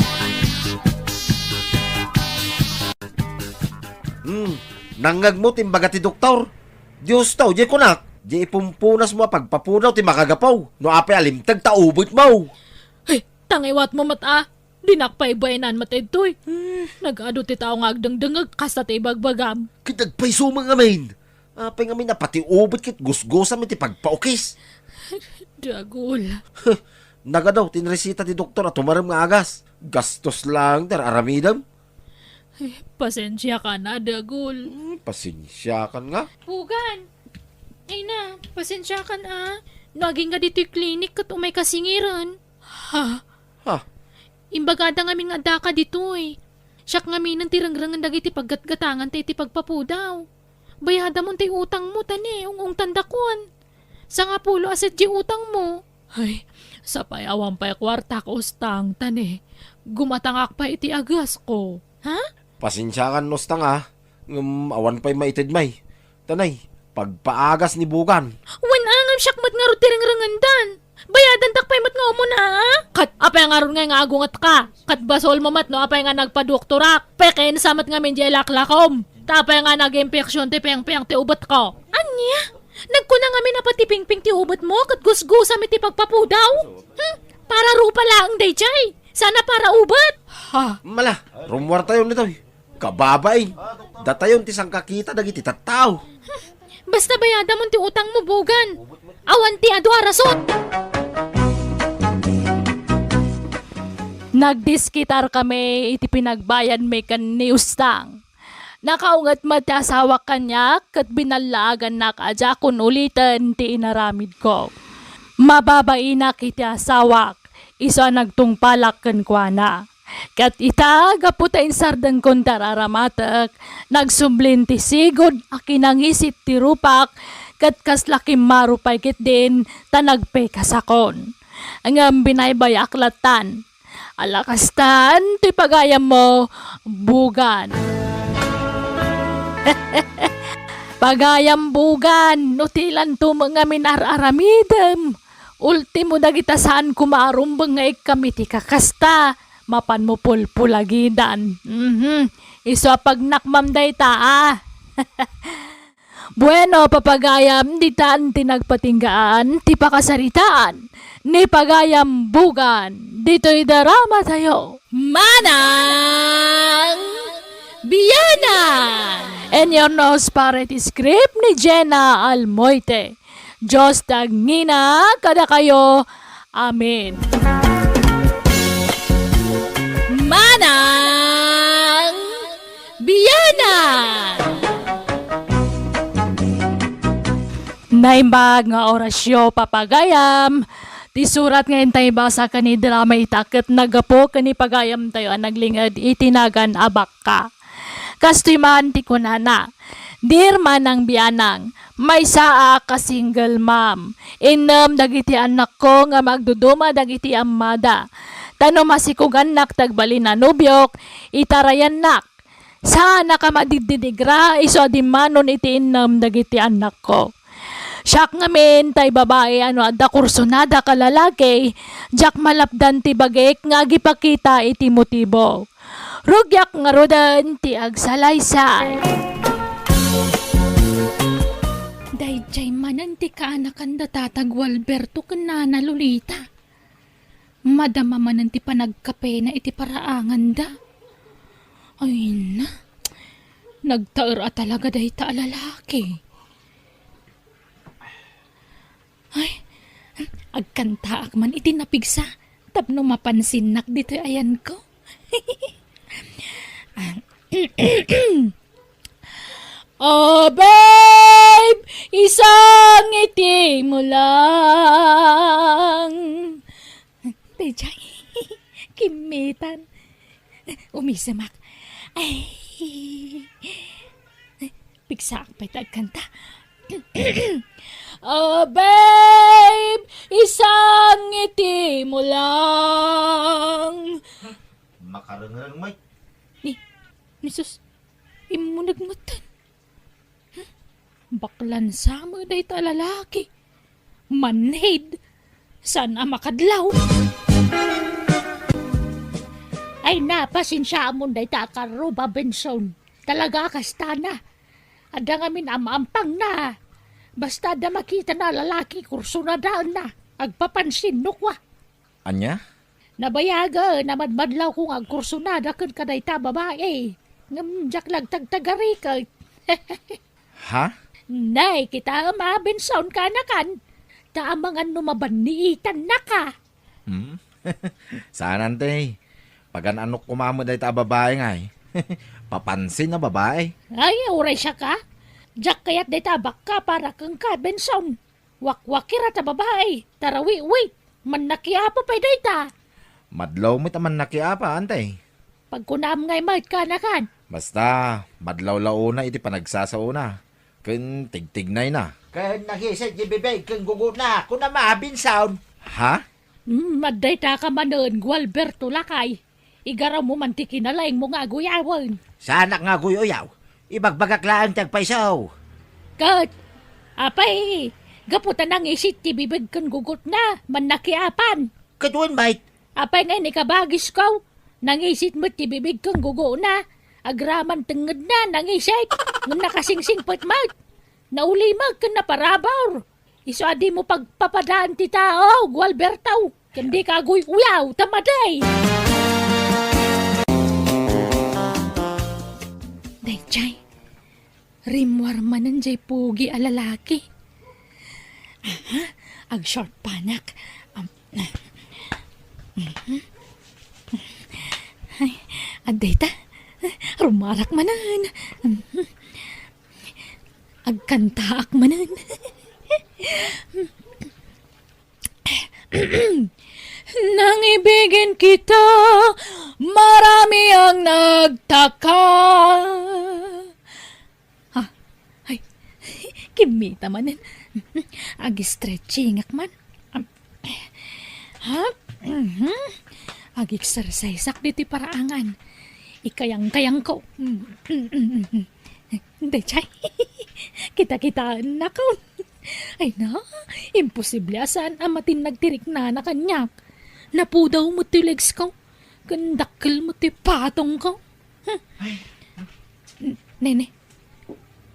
Hmm, nangngegmo ti imbaga ti doktor. Dios to, di kunak. Di ipumpunas mo a pagpapunaw ti makagapu. No apay a limteg ta ubet mo. Ay, tangiwat mo met a. Dinak pay baenan met daytoy. Eh. Nag-adu ti tao nga agdengdengngeg kasta ti ibagbagam. Ket agpayso met ngamin. Apay ngamin a pati ubet ket gusgosam iti pagpaukis. Dagul. Nagadu ti inresita ti doktor a tumarem nga agas. Gastos laeng ti ar-aramidem. Ay, pasensiakan a, Dagul. Hmm, pasensiakan nga? Bugan! Ay na, pasensiakan a. No agingga ditoy klinik ket umayka singiren. Ha? Ha? Imbagada ngamin nga addaka ditoy. Siak ngaminen ti rengrengen dagiti paggatgatanganta iti pagpapudaw. Bayadamon ti utangmo, ta ni, ung-ungtandakon. Sangapulo a set diay utangmo. Ay, sapay awan pay kuartak, Ustang, ta ne, gumatangak pay iti agasko. Ha? Pasensiakan, Ustang, a. Ngem awan pay maited, may. Ta ne, pagpaagas ni Bugan. Wen a, ngem siak met ngarud ti rengrengendan. Bayadantak pay met nga umuna, a? Ket apay ngarud ngay nga agungetka? Ket basolmo met no apay nga nagpadoktorak. Pekensa met ngamin diay laklakom. Ta apay nga nag-impeksion ti pengpeng ti ubetko? Ania? Nagkuna ngamin a pati pingping ti ubetmo ket gusgusam iti pagpapudaw? Hmm, para rupa laeng daydiay. Sana para ubet. Ha? Mala, rummuartayon ditoy. Kababain. Datayon ti sangkakita dagiti tattao. Basta bayadamon ti utangmo, Bugan. Awan ti adu a rason. Nagdiskitar kami iti pinagbayadmi ken ni Ustang. Nakaunget met ti asawak kaniak ket binallaagannak a diakon uliten ti inaramidko. Mababainak iti asawak, isu a nagtungpalak kenkuana. Ket ita, gapu ta insardengkon ti ar-aramatek, nagsublin ti sigud a kinangisit ti rupak, ket kasla kimmaro pay ketdin ta nagpekasakon. Ngem binaybayak lattan. Ala kastan ti pagayammo, Bugan. Pagayam, Bugan, no ti lanto met ngamin ar-aramidem. Ultimo dagita saan koma a rumbeng nga ikkam iti kakasta, mapanmo pulpulagidan. Mhm. Isu a pagnakmam dayta, a. Bueno, papagayam, ditan ti nagpatinggaan ti pakasaritaan ni Pagayam Bugan ditoy daramatayo. Manang Bianang! In your nose, pare, ti script ni Jenna Almoite. Dios ti agngina kadakayo. Amen. Manang Bianang! Naimbag nga orasyo, papagayam. Ti surat nga intay basa ken idrama ita ket naggapu ken ni pagayamtayo a naglinged iti nagan a bakka. Kastoy man ti kunana, "Dear Manang Bianang, maysaak a single mom. Innem dagiti annakko nga agduduma dagiti ammada. Ta no masikugannak ti agbalin a nobiok, itarayannak. Saanak a madiddidigra isu a dimmanon iti innem dagiti annakko. Siak ngamin tay babai a no adda kursonadak a lalaki, diak malapdan ti bagik nga agipakita iti motibo. Rugiak ngaruden ti agsalaysay." Daydiay manen ti kaanakan da Tatang Gualberto ken Nana Lolita. Madama manen ti panagkapena iti paraanganda. Ay na, nagtaer a talaga dayta a lalaki. Ay, agkantaak man iti napigsa tapno mapansinnak ditoy ayanko. Ah, babe, isangitimo lang. Daydiay, kimmetan. Umisemak. Ay. Pigsaak pay ta agkanta. Oh, babe, isangitimo lang. Makarengreng, Mike. Ni, ni sus, immuneg metten. Baklansa met dayta a lalaki. Manhid. Saan a makadlaw? Ay, na, pasensiaam dayta a karruba, Benson. Talaga a kasta na. Adda ngamin am-ampangna. Basta adda makitana a lalaki, kursunadaenna. Agpapansin no kua. Ania? Nabayagen a madmadlawko nga agkursunada ken kadayta a babai. Ngem diak la agtagtagariket. Ha? Nay, kitaem a, Benson, kaanakan. Ta amangan no mabanniitannaka. Hmm? Saan, ante. Pagan-anok koma met dayta a babai ngay. Papansin a babai. Ay, uray siaka. Diak kayat dayta a bakka para kenka, Benson. Wakwakira ta babai, tarawiwi, mannakiapa pay dayta. Madlaw met a mannakiapa, ante. Pagkunam ngay met kaanakan. Basta, madlaw la una iti panagsasaona, ken tigtignayna. Ken nangisit ti bibig ken gugona, kunam a, Benson. Ha? Hmm, adda dayta ka manen, Gualberto lakay. Igarammo man ti kinalaingmo nga aguyawen. Saanak nga aguy-uyaw. Ibagbagak laeng ti agpayso. Ket, apay, gapu ta nangisit ti bibig ken gugotna, mannakiapan. Ket wen, met. Apay nga inikabagis ko, nangisit met ti bibig ken gugona, agraman tengngedna, nangisit, ngem nakasingsingpet met. Naulimek ken naparabur. Isu a dimo pagpapadaan ti tao, Gualberto, ken dika aguy-uyaw, ta madi. Daydiay, rimmuar manen jay pugi a lalaki. Aha, ag-short panak. Am, mhm. Ay, adda dayta. Rumarak manen. Mhm. Agkantaak manen. Nang ibigin kita, marami ang nagtaka. Ha? Ay, kimmita manen. Ag-stretchingak man. Ha? Mhm. Ag-exerciseak ditoy paraangan. Ikayang-kayangko. Daydiay. Kita-kitaennakon. Ay na, imposible a saan a matinnag ti riknana kaniak. Napudaw met ti legsko. Ken dakkel met ti patongko. Hmm. Nene,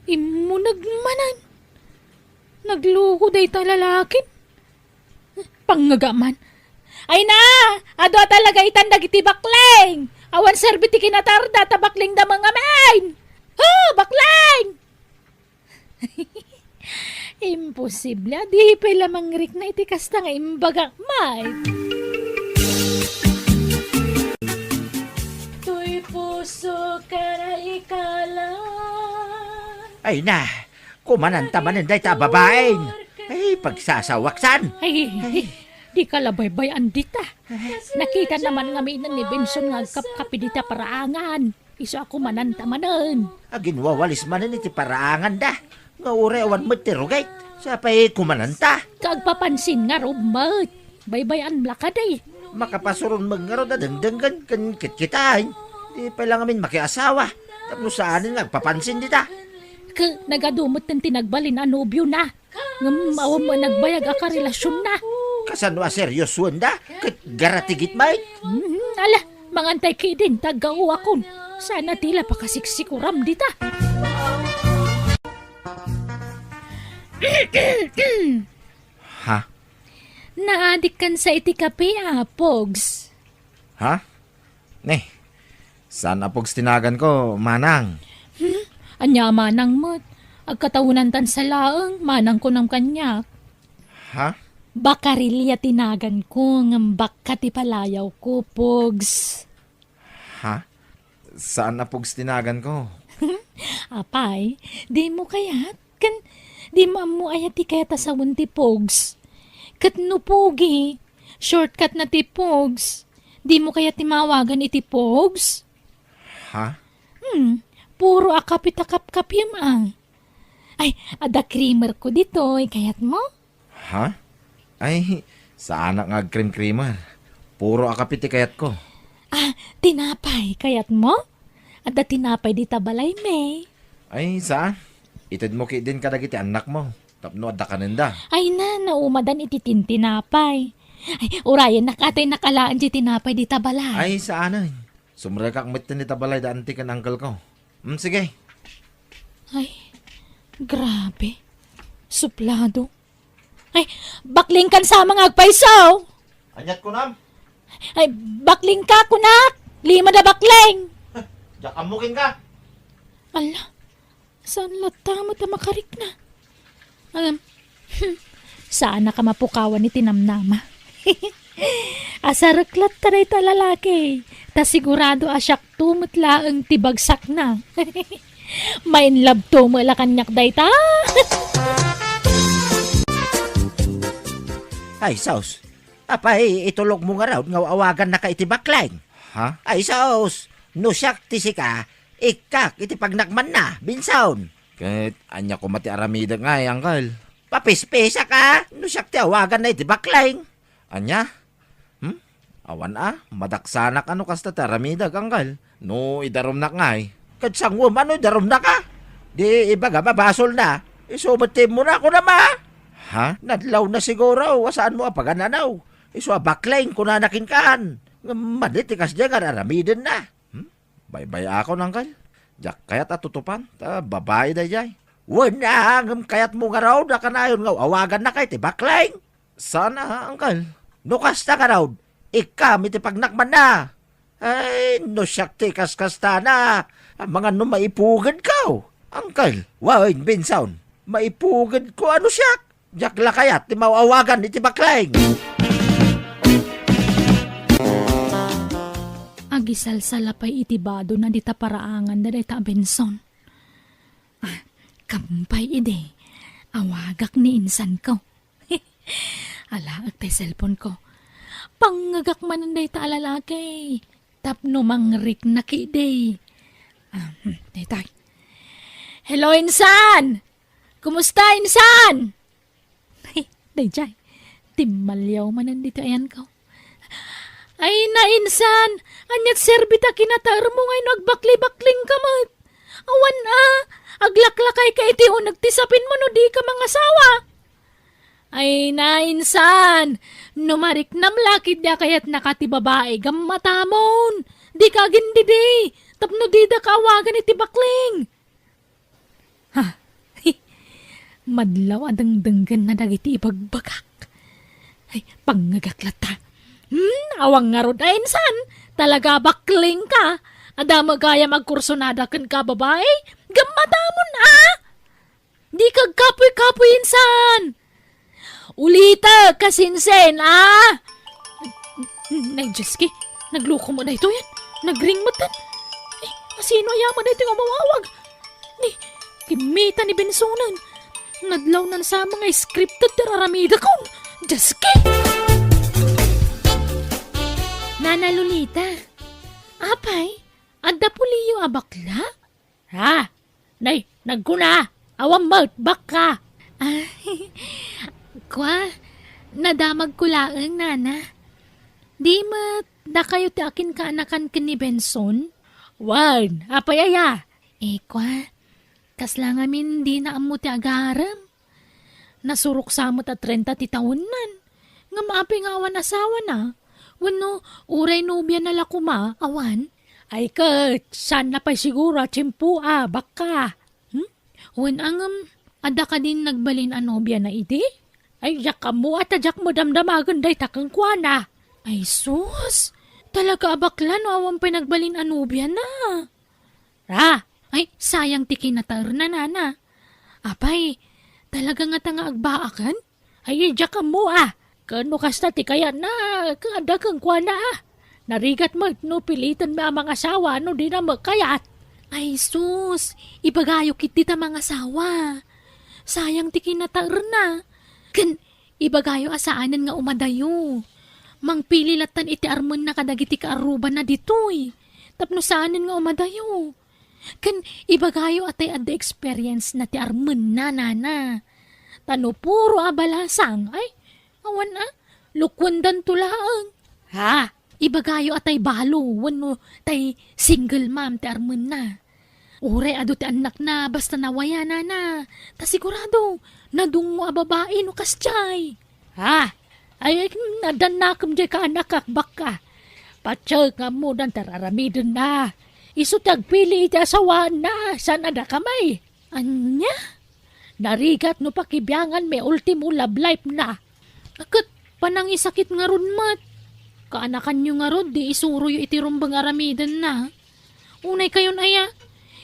immuneg manen. Nagluko dayta lalakin. Pangngega man. Ay na! Adu a talaga itan dagiti bakleng! Awan serbi ti kinatarda ta baklengda mangamin! Hu! Bakleng! Imposible a di pay la mangrikna iti kasta nga imbagak met. Toy puso ka na ikala. Ay na, kumananta manen dayta a babaen. Ay, pagsasawaksan. Ay, ay, dika la baybay-an dita. Nakitana man ngamin ni Benson nga agkapkapi dita paraangan. Isu a kumananta manen. Aginwawalis manen iti paraanganda. Nga uray awan met ti rugit. Sapay kumananta. Kaagpapansin ngarud met. Baybay-an la kadi. Makapasuron met ngarud a dengdenggen ken kitkitaen. Di pay la ngamin makiasawa. Tapno saanen nga agpapansin dita. Ket nagadu met ti nagbalin a nobiona. Ngem awan met nagbayag a karelasionna. Kasano a seriosoenda? Ket garatigit met. Mhm, ala, mangantay ketdin ta aggaoakon. Saan a ti la pakasiksikuram dita. Ha? Naadikkan sa iti kape, a, Pogs. Ha? Ne, saan a Pogs ti naganko, manang. Hmm? Ania a manang met? Agkatawenantan sa laeng, manang kunam kaniak. Ha? Bakarilia ti naganko, ngem bakka ti palayawko, Pogs. Ha? Saan a Pogs ti naganko? Apay, dimo kayat? Ken dimo ammo aya ti kayat a sawen ti Pogs? Ket no Pogi, shortcut na ti Pogs. Dimo kayat ti maawagan iti Pogs? Ha? Hmm, puro a kape ta kapkapim, a. Ay, adda creamer ko ditoy, kayat mo? Ha? Ay, saanak nga agcream-creamer. Puro a kape ti kayatko. Ah, tinapay, kayat mo? Adda tinapay dita balay, May. Ay, saan? Itedmo ketdin kadagiti annakmo, tapno adda kanenda. Ay na, naumadan iti tintinapay. Ay, urayennak atoy nakalaen ti tinapay dita balay. Ay, saanen. Sumrekak metten ita balay da anti ken uncle ko. Hmm, sige. Ay, grabe. Suplado. Ay, baklingkan sa mga agpayso. Aniat kunam? Ay, baklingka, kunak. Lima da bakling. Diak ammukin ka. Ala, saan latta met a makarikna? Alam, saan a ka mapukawan iti namnama. Asarek latta dayta lalaki. Ta sigurado a siakto met laeng ti bagsakna. Mainlabto met la kaniak dayta. Ay, sus. Apay, itulogmo ngarud nga awagannaka iti bakleng? Ha? Ay, sus. No siak ti sika, ikkak iti pagnakmanna, Benson. Ket ania koma ti aramidek ngay, uncle? Apispisak a, no siak ti awaganna iti bakleng. Ania? Hmm? Awan a, madaksanak a no kasta ti aramidek, angkel. No idarumnak ngay. Ket sanguem a no idarumnak a? Di ibagam a basolna. Isu met ti immuna, kunam a. Ha? Nadlawna siguro a saanmo a pagananaw. Isu a bakleng, kunana kenkan. Ngem madi ti kasdiay nga ar-aramidenna. Hmm? Baybay-akon, angkel. Diak kayat a tutupan, ta babai daydiay. Wen a, ngem kayatmo ngarud a kanayon nga awagannaka iti bakleng? Saan a, angkel. No kasta ngarud, ikkam iti pagnakmanna. Ay, no siak ti kaskastana, amangan no maipugedko. Angkel, wen, Benson, maipugedko a no siak. Diak la kayat ti maawagan iti bakleng. Agisalsala pay iti badona dita paraangan da dayta a Benson. Ah, kampay idi. Awagak ni insanko. Alaek tay cellphone ko. Pangngegak manen dayta a lalaki. Tapno mangrikna kidi. Ah, hmm, daytay. Hello, insan! Kumusta, insan? Dayjay, timmaliaw manen ditoy ayanko. Ay, nainsan, aniat serbi ta kinataermo nga no agbakli-baklingka met? Awan a, aglaklakayka iti uneg ti sapinmo no dika mangasawa. Ay, nainsan, no mariknam la ketdi a kayatnaka ti babai, gammatamon. Dika agindidi, tapno didaka awagan iti bakling. Ha? Hi. Madlaw a dengdenggenna dagiti ibagbagak. Ay, pangngegak latta. Hmm, awan ngarud a insan. Talaga baklingka. Adda met gayam agkursunada kenka, babai? Gammatamon a. Dika agkapuy-kapuy insan. Ulitek, kasinsin, a? Nay, Diyos ki, nagluko met daytoyen. Nagring met. Eh, asino aya met daytoy nga umawawag? Ni, kimmita ni Bensonen. Nadlawnan sa mga scripted ti ar-aramidakon. Diyos ki! Nana Lolita, apay, adda puliyo a bakla? Ha? Nay, nagkuna, awan met, bakka. Ah, kua, nadamagko laeng, nana. Di met dakayo ti akinkaanakan ken ni Benson? Wen, apay aya? Eh, kua, kasla ngamin dina ammo ti agarem. Nasurok sa met a trenta ti tawennan. Ngem apay nga awan asawana? Wenno, uray nobiana la koma, awan? Ay ket, saanna pay siguro a tiempo a, bakka. Hmm? Wen a ngem, adda kadin nagbalin a nobiana idi? Ay, diak ammo a ta diak madamdamagen dayta kenkuana. Ay sus, talaga a bakla no awan pay nagbalin a nobiana. Ah, ay, sayang ti kinataerna, nana. Apay, talaga ngata nga agbaaken? Ay, diak ammo a. Ken no kasta ti kayatna, ket adda kenkuana a. Narigat met no pilitenmi a mangasawa no dina met kayat. Ay sus, ibagayo ketdi ta mangasawa. Sayang ti kinataerna. Ken ibagayo a saanen nga umadayo. Mangpili lattan iti armenna kadagiti kaarrubanna ditoy. Tapno saanen nga umadayo. Ken ibagayo a tay adda experience na ti armenna, nana. Ta no puro a balasang, ay, awan a, lukuendanto laeng. Ha? Ibagayo a tay balo wenno tay single mom ti armenna. Uray adu ti annakna basta nawaya, nana. Ta sigurado, nadungngo a babai no kasdiay. Ha? Ay, ay, addan nakem diay kaanakak, bakka. Patiek nga ammodan ti ar-aramidenna. Isu ti agpili iti asawaanna, saan a dakami. Ania? Narigat no pakibianganmi ultimo love life na. Ket panangisakit ngarud met. Kaanakanyo ngarud, di isuroyo iti rumbeng aramidenna. Unay kayon aya,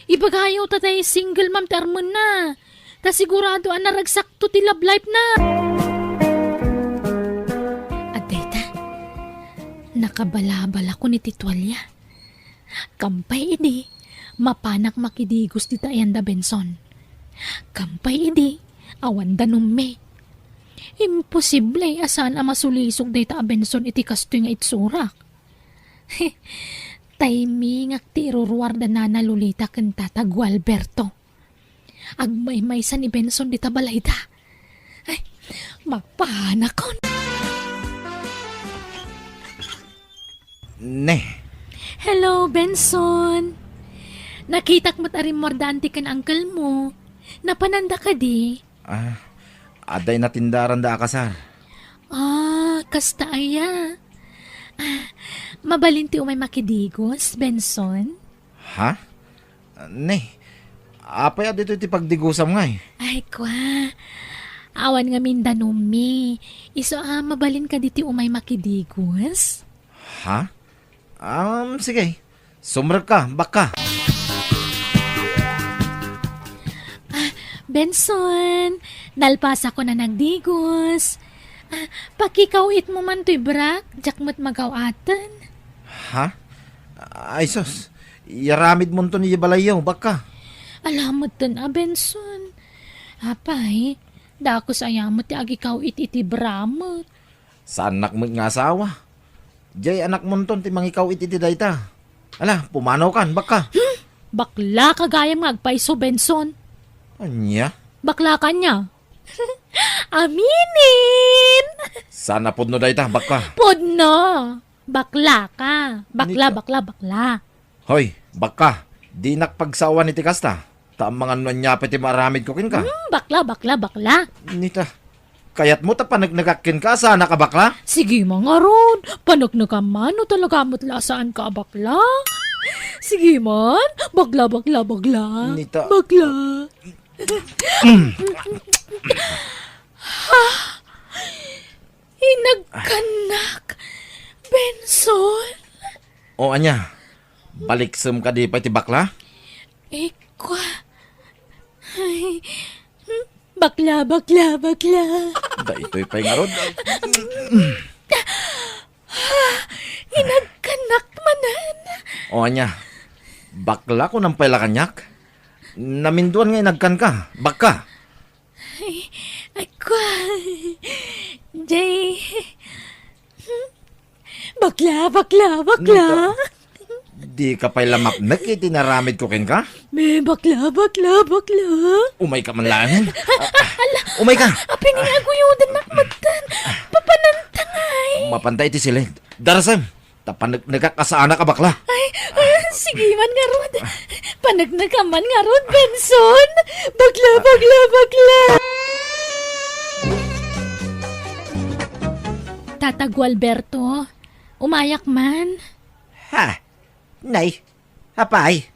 ibagayo ta tay single mom ti armenna. Ta sigurado a naragsakto ti love life na. Adda ita, nakabalabala ko ni ti tualia. Kampay idi, mapanak makidigos dita ayanda Benson. Kampay idi, awan danummi. Imposible a saan a masulisog dayta a Benson iti kastoy nga itsurak. Taymingak ti iruruar da Nana Lolita ken Tata Gualberto. Agmaymaysa ni Benson dita balayda. Mapanakon. Ne. Hello, Benson. Nakitak met a rimmuardaan ti ken uncle mo. Napananda kadi? Ah, adda inatindaran da a kasar. Ah, kasta aya. Ah, mabalin ti umay makidigos, Benson? Ha? Ne, apay a ditoy ti pagdigosam ngay? Ay, kwa. Awan ngamin danummi. Isu a mabalin kadi ti umay makidigos? Ha? Um, sige. Sumrek ka, bakka. Ah, Benson, nalpasakon a nagdigos. Ah, pakikaw-it mo man toy brak, diak met magaw-aten. Ha? Ay sus, yaramid monton iti balayyo, bakka. Alamet ten a, Benson. Apay, dakes aya met ti agikaw-it iti bra met. Saannak met nga asawa. Diay anak monton ti mangikaw-it iti dayta. Ala, pumanaw kan, bakka. Hmm? Bakla ka gayam nga agpayso, Benson. Ania? Bakla ka ania? Aminen! Saan a pudno dayta, bakka? Pudno! Bakla ka. Bakla, Nika. Bakla, bakla. Hoy, bakka, dinak pagsawan iti kasta. Ta amangan no ania pay ti maaramidko kenka. Hmm, bakla, bakla, bakla. Nita, kayatmo ta paneknekak kenka, saanak a bakla? Sige man ngarud, paneknekam man no talaga met la a saanka a bakla. Sige man, bakla, bakla, bakla. Nita. Bakla. Ha? Inagkannak, Benson? O ania? Baliksem kadi pay ti bakla? Ikwa. Ay, hmm, bakla, bakla, bakla. Daytoy pay ngarud. Ha? Inagkannak manen? O ania? Bakla kunam pay la kaniak? Naminduan nga inagkanka, bakka. Ay, ay, kwa. Jay. Hmm? Bakla, bakla, bakla. Nita, dika pay la mapnek iti naramidko kenka? Me, bakla, bakla, bakla. Umayka man laengen. Ah, ah, ala, umayka. Apingay aguyodennak metten. Papananta ngay. Mapanta iti siled. Darasem. Ta paneknekak a saanak a bakla. Ay, ah, sige man ngarud. Paneknekam man ngarud, Benson. Bakla, bakla, bakla. Tata Gualberto, umayak man. Ha? Nay, apay,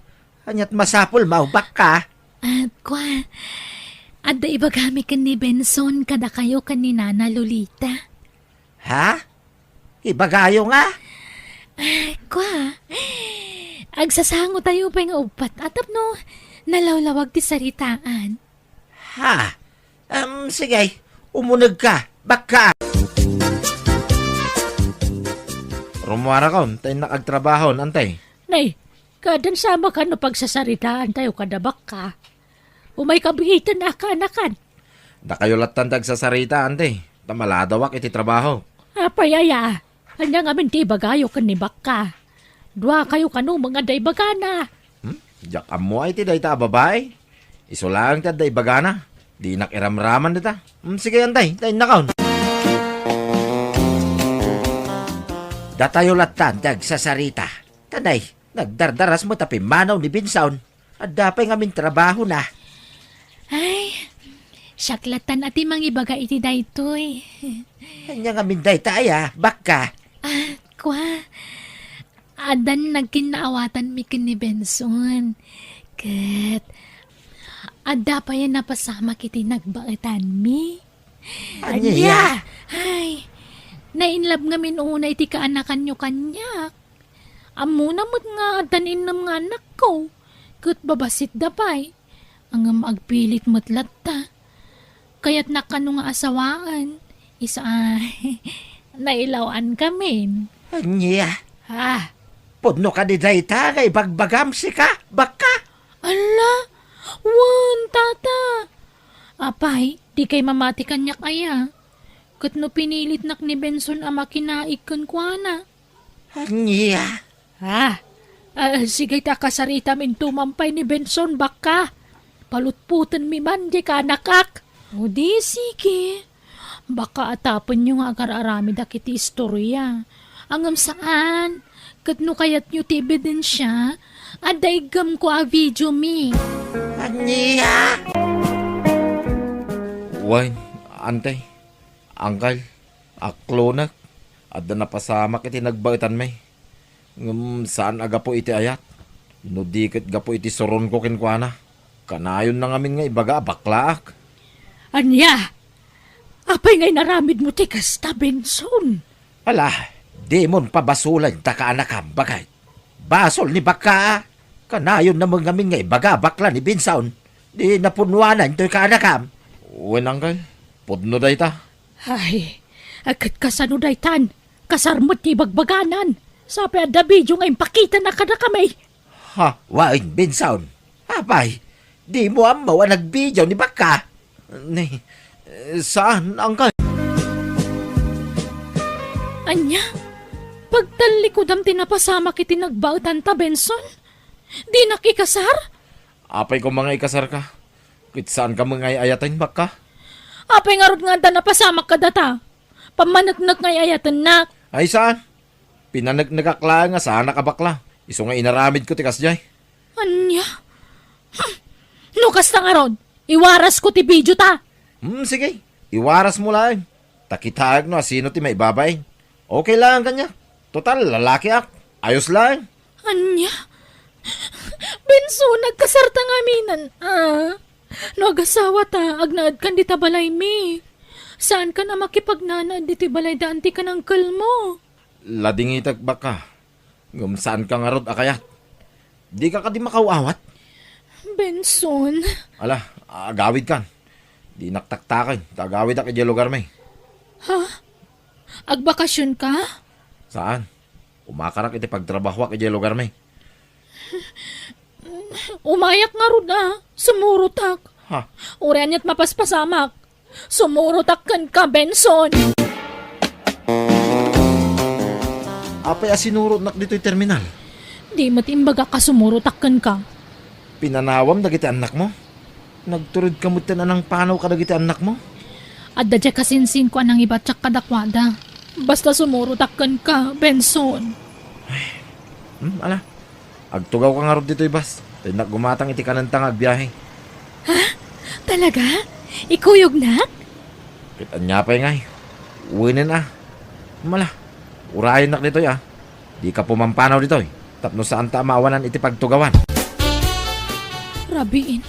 aniat masapulmo, bakka? Ah, kwa, adda ibagami ken ni Benson kadakayo ken ni Nana Lolita. Ha? Ibagayo nga? Ah, kwa, agsasangotayo pay nga uppat a tapno nalawlawag ti saritaan. Ha? Em, sige, umunegka, bakka. Rumuarakon, ta innak agtrabaho, Antay. Nay, kadan sama kano pagsasaritaantayo kada bakka. Umayka biiten a kaanakan. Dakayo lattan ti agsasarita, Antay, ta maladawak iti trabaho. Apay aya? Ania ngamin ti ibagayo ken ni bakka? Duakayo kano nga adda ibagana. Hmm? Diak ammo iti dayta a babai. Isu laeng ti adda ibagana. Dinak iramraman dita. Hmm, sige, Antay, ta innakon. Datayo lattan ti agsasarita. Ta nay, nagdardaras met a pimmanaw ni Benson. Adda pay ngamin trabahona. Ay, siak lattan a ti mangibaga iti daytoy. Ania ngamin dayta aya, bakka? Ah, kwa. Addan nagkinnaawatanmi ken ni Benson. Ket adda pay a napasamak iti nagbaetanmi. Ania? Ania? Ay, nainlab ngamin unay ti kaanakanyo kaniak. Ammona met nga addan innem nga anakko, ket babasitda pay. Ngem agpilit met latta. Kayatnak kano nga asawaen. Isu a, nailaw-ankamin. Ania? Ah. Pudno kadi dayta nga ibagbagam, sika, bakka? Ala, wen, tata. Apay, dikay mamati kaniak aya? Ket no pinilitnak ni Benson a makinaig kenkuana. Ania? Ah, ah, sige ta kasaritam intoman pay ni Benson, bakka. Palutpotenmi man di kaanakak. O di, sige. Baka atapenyo nga agar-aramidak iti istoria. Ngem saan, ket no kayatyo ti ebidensia, adda iggemko a video mi. Ania? Wen, ante, angkel, aklonek, adda napasamak iti nagbaetanmi. Ngem saan a gapu iti ayat, no di ket gapu iti suronko kenkuana. Kanayonna ngamin nga ibaga a baklaak. Ania? Apay nga inaramidmo ti kasta, Benson? Ala, dimon pabasolen ta kaanakam, baket. Basol ni bakka. Kanayonna met ngamin nga ibaga a bakla ni Benson. Di napunnuanan toy kaanakam. Wen, angkel, pudno dayta. Ay, ket kasano daytan? Kasar met ti ibagbaganan. Sapay adda video nga impakitana kadakami. Ha, wen, Benson. Apay, dimo ammo a nagvideo ni bakka? Ni, eh, saan, angkel? Ania? Pagtallikudam ti napasamak iti nagbaetanta, Benson? Dinak ikasar? Apay koma nga ikasarka? Ket saanka met nga ay-ayaten, bakka? Apay ngarud nga adda napasamak kadata? Pammaneknek nga ay-ayatennak. Ay, saan? Pinaneknekak laeng a saanak a bakla. Isu nga inaramidko ti kasdiay. Ania? Hmm. No kasta ngarud, iwarasko ti video ta. Hmm, sige. Iwarasmo laeng. Ta kitaek no asino ti maibabain. Okay laeng kaniak. Total, lalakiak. Ayos laeng. Ania? Benson, nagkasarta ngamin, a? No agasawata, agnaedkan dita balaymi. Saankan a makipagnanaed ditoy balay da anti ken angkelmo. Ladingitek, bakka. Ngem saanka ngarud a kayat. Dika kadi makaaw-awat? Benson. Ala, agawidkan. Dinak taktaken, ta agawidak idiay lugarmi. Ha? Agbakasionka? Saan. Umakarak iti pagtrabahoak idiay lugarmi. Umayak ngarud a, sumurotak. Ha? Uray ania't mapaspasamak. Sumurotak kenka, Benson. Apay a sinurotnak ditoy terminal? Di met imbagak a sumurotak kenka. Pinanawam dagiti annakmo? Nagturedka metten a nangpanaw kadagiti annakmo? Adda diay kasinsinko a nangibatiak kadakuada. Basta sumurotak kenka, Benson. Hmm, ala. Agtugawka ngarud ditoy bus. Ta innak gumatang iti kanenta nga agbiahe. Ha? Talaga? Ikuyognak? Ket ania pay ngay? Wenen a. Mala, urayennak ditoy a. Dika pumampanaw ditoy. Tapno saanta a maawanan iti pagtugawan. Rabiin.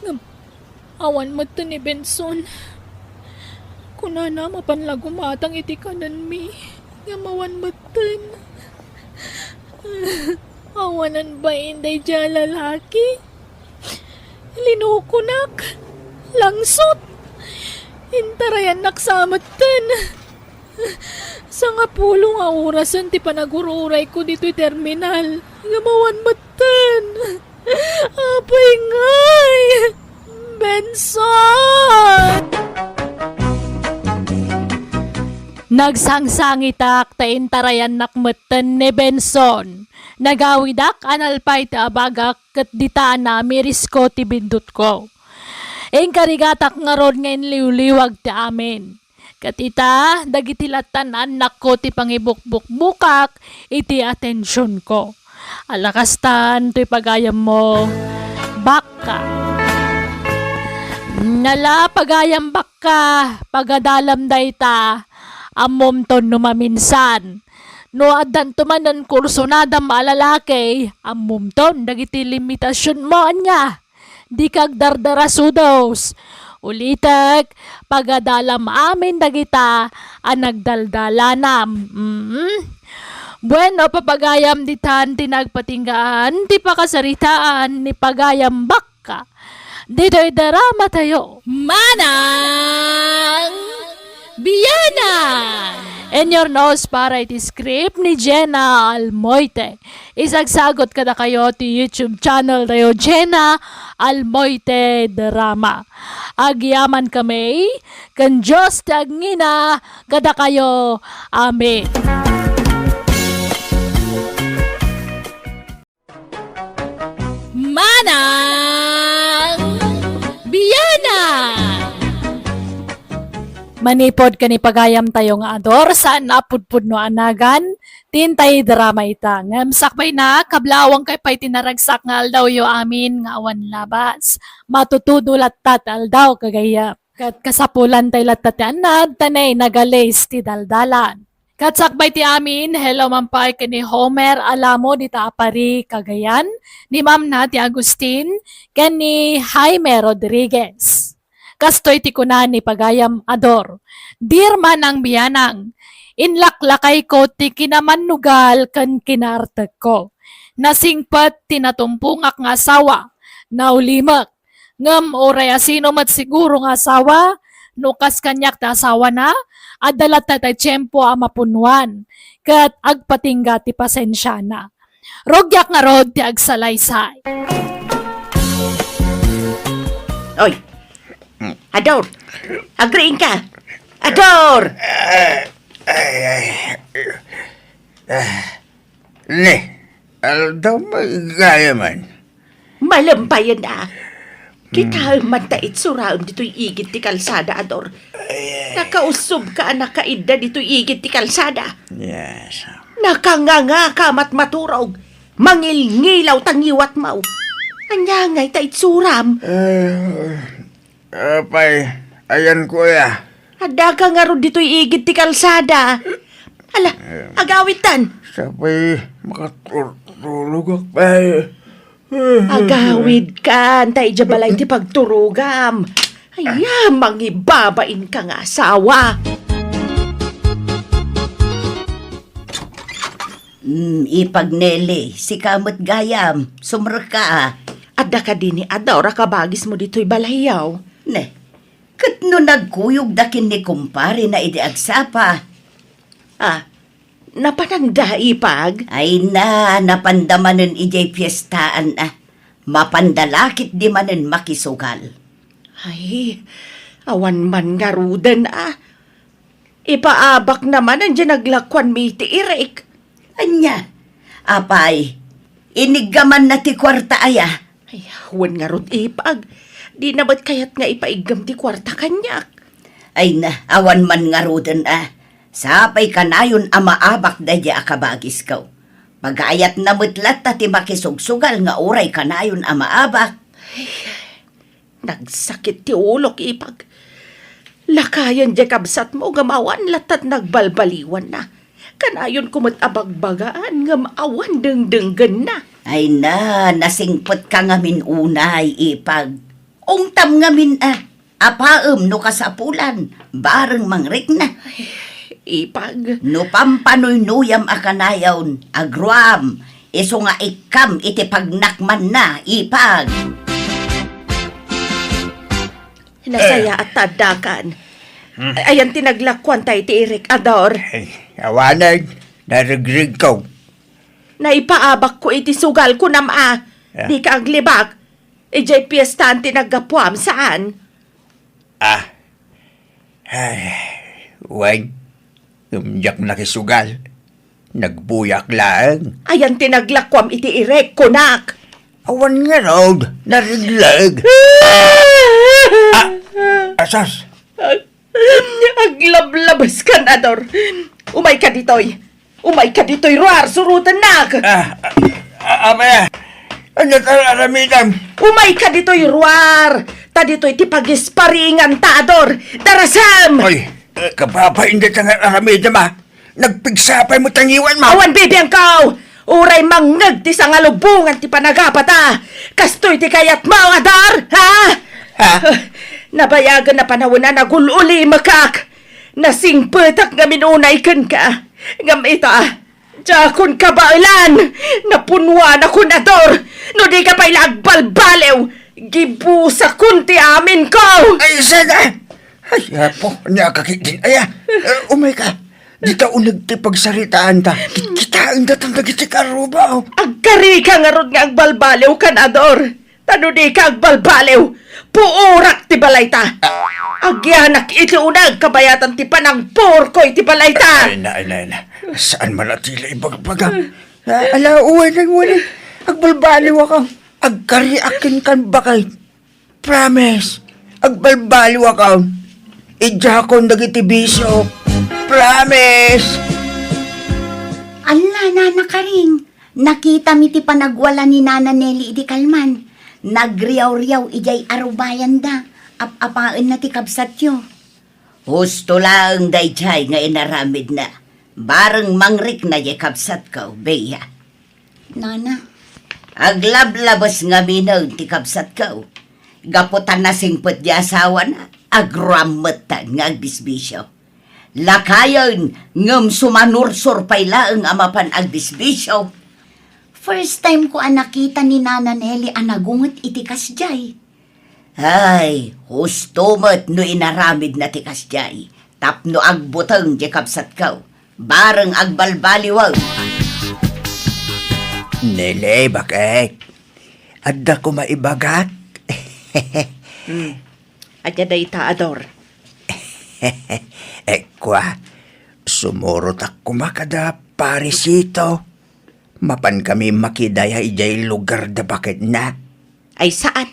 Ngem, awan metten ni Benson. Kunana, mapan la gumatang iti kanenmi. Ngem awan metten. Awanan bain daydiay a lalaki. Linukonak. Langsot. Intarayannak sa metten. Sangapulo nga orasen ti panagur-urayko ditoy terminal. Ngem awan metten. Apay ngay! Benson! Nagsangsangitak ta intarayannak metten ni Benson. Nagawidak a nalpay ti abagak ket dita a namirisko ti bindutko. Inkarigatak ngarud nga inliwliwag ti amin. Ket ita, dagiti lattan annakko ti pangibukbukbukak iti atensionko. Ala kastan toy pagayammo, bakka. Nala, pagayam bakka, pagadalam dayta, ammomton no maminsan. No addanto manen kursunadam a lalaki, ammomton dagiti limitasionmo, ania? Dika agdardarasudos. Ulitek, pagadalam amin dagita a nagdaldalanam. Mm. Bueno, papagayam, ditan ti nagpatinggaan ti pakasaritaan ni Pagayam Bakka. Ditoy drama tayo. Manang Biyanan! In your nose para iti script ni Jenna Almoite. Isagsagot kadakayo ti YouTube channel tayo, Jenna Almoite Drama. Agyaman kami, ken Dios ti agngina kadakayo. Amen. Manang Biyanan! Manipud ken ipagayamtayo nga Ador, saan a pudpudno a nagan, ti intay drama ita. Ngem sakbayna, kablaawankayo pay ti naragsak nga aldawyo amin nga awan labas. Matutudo latta ti aldaw, kagayam. Ket kasapulan tay latta ti annad, ta nainagalis ti daldalan. Ket sakbay ti amin, hello man pay ken ni Homer Alamo dita a Pari, Cagayan, ni Ma'am Nati Agustin, ken ni Jaime Rodriguez. Kastoy ti kuna ni pagayam Ador, "Dear Manang Bianang, inlaklakayko ti kinamannugal ken kinaartekko. Nasingpet ti natumpongak nga asawa, naulimek. Ngem uray asino met siguro nga asawa, no kas kaniak ti asawana, adda latta tay tiempo a mapunnoan, ket agpatingga ti pasensiana. Rugiak ngarud ti agsalaysay." Oy, Ador, agriing ka. Ador! Ay, ay, ay. Ah, ne, aldaw, maigaya man. Malumpayen a. Kitaem man ta itsuraem ditoy igid ti kalsada, Ador. Ay, ay. Nakausubka a nakaidda ditoy igid ti kalsada. Yes. Nakangangaka met maturog. Mangilngilaw ta ngiwatmo. Ania ngay ta itsuram? Eh, apay, ayanko aya. Addaka ngarud ditoy igid ti kalsada. Ala, agawidtan. Sapay makaturturogak pay. Agawidkan, ta idiay balay ti pagturogam. Aya, mangibabain ka nga asawa. Mm, Ipag Nelly, sika met gayam, sumrekka a. Adda kadi ni Ador a kabagismo ditoy balayyo? Ne, ket no nagkuyogda ken ni kumparena idi agsapa. Ah, napananda, Ipag? Ay na, napanda manen idiay piestaan a. Mapanda la ketdi manen makisugal. Ay, awan man ngaruden a. Ipaabakna manen diay naglakuanmi iti irik. Ania? Apay, iniggamanna ti kuarta aya? Ay, wen ngarud, Ipag. Dina met kayat nga ipaiggam ti kuarta kaniak. Ay na, awan man ngaruden a. Sapay kanayon a maabak daydiay a kabagisko. Pagayatna met latta ti makisugsugal nga uray kanayon a maabak. Ay, nagsakit ti ulok, Ipag. Lakayen diay kabsatmo ngem awan latta ti nagbalbaliwanna. Kanayonko met a bagbagaan ngem awan dengdenggenna. Ay na, nasingpetka ngamin unay, Ipag. Ungtam ngamin a, apaem no kasapulan, bareng mangrikna. Ay, Ipag. No pampanuynuyam a kanayon, agruam, isu nga ikkam iti pagnakmanna, Ipag. Nasayaat ta addakan. Hmm. Ayan ti naglakuanta iti irik, Ador. Ay, awanen, naregregko. Naipaabakko iti sugal, kunam a. Ah. Dika aglibak. Idiay piestaan ti naggapuam, saan? Ah. Ay, wen, ngem diak nakisugal. Nagbuyak laeng. Ayan ti naglakuam iti irik, kunak. Awan ngarud, narigleg. Ah! Asas! Aglablabes kan, Ador. Umayka ditoy. Umayka ditoy, ruar, surotennak. Ah, ah, ah, apay, ah. Ania ti ar-aramidem? Umayka ditoy, ruar. Ta ditoy ti pagisparingan ta, Ador. Darasem! Ay, eh, kababain dayta nga ar-aramidem, ah. Nagpigsa pay met ti ngiwatmo. Awan bibiangko! Uray mangngeg ti sangalubongan ti panagapata. Kastoy ti kayatmo, Ador, ha? Ha? Nabayagen a panawen a nagul-ulimekak. Nasingpetak ngamin unay kenka. Ngem ita, diakon kabaelan. Napunnuanakon, Ador. No dika pay la agbalbaliw, gibusakon ti aminko. Ay, sada! Ay, Apo, ania ka ketdin aya? Eh, umayka. Dita uneg ti pagsaritaanta. Kitkitaen datan dagiti karrubo. Agkarika ngarud nga agbalbaliw kan, Ador. Ta no dika agbalbaliw, puorak ti balayta. Agyanak iti uneg kabayatan ti panangpuorko iti balayta. Ay na, ay na, ay na. Saan man a ti la ibagbagam? Ah, ala, uwanen, uwanen. Agbalbaliwakon. Agkariak kenka baket. Promise, agbalbaliwakon. Idiakon dagiti bisio. Promise! Alla, Nana Karing, nakitami ti panagwala ni Nana Nelly idi kalman. Nagriawriaw idiay arubayanda. Ap-apaenna ti kabsatyo. Husto laeng daydiay nga inaramidna. Bareng mangrikna diay kabsatko, Bea. Nana. Aglablabes ngaminen ti kabsatko. Gapu ta nasingpet ti asawana, agrammetta nga agbisbisio. Lakayen, ngem sumanursor pay laeng a mapan agbisbisio. First time ko a nakita ni Nana Nelly a nagunget iti kasdiay. Ay, husto met no inaramidna ti kasdiay, tapno agbuteng ti kabsatko, bareng agbalbaliwen. Nene, bakit? Adda koma ibagak? Hmm. Ania dayta, Ador? Eh, kua, sumurotak koma kada Parisito. Mapan kami makidaya idiay lugar da baketna. Ay, saan?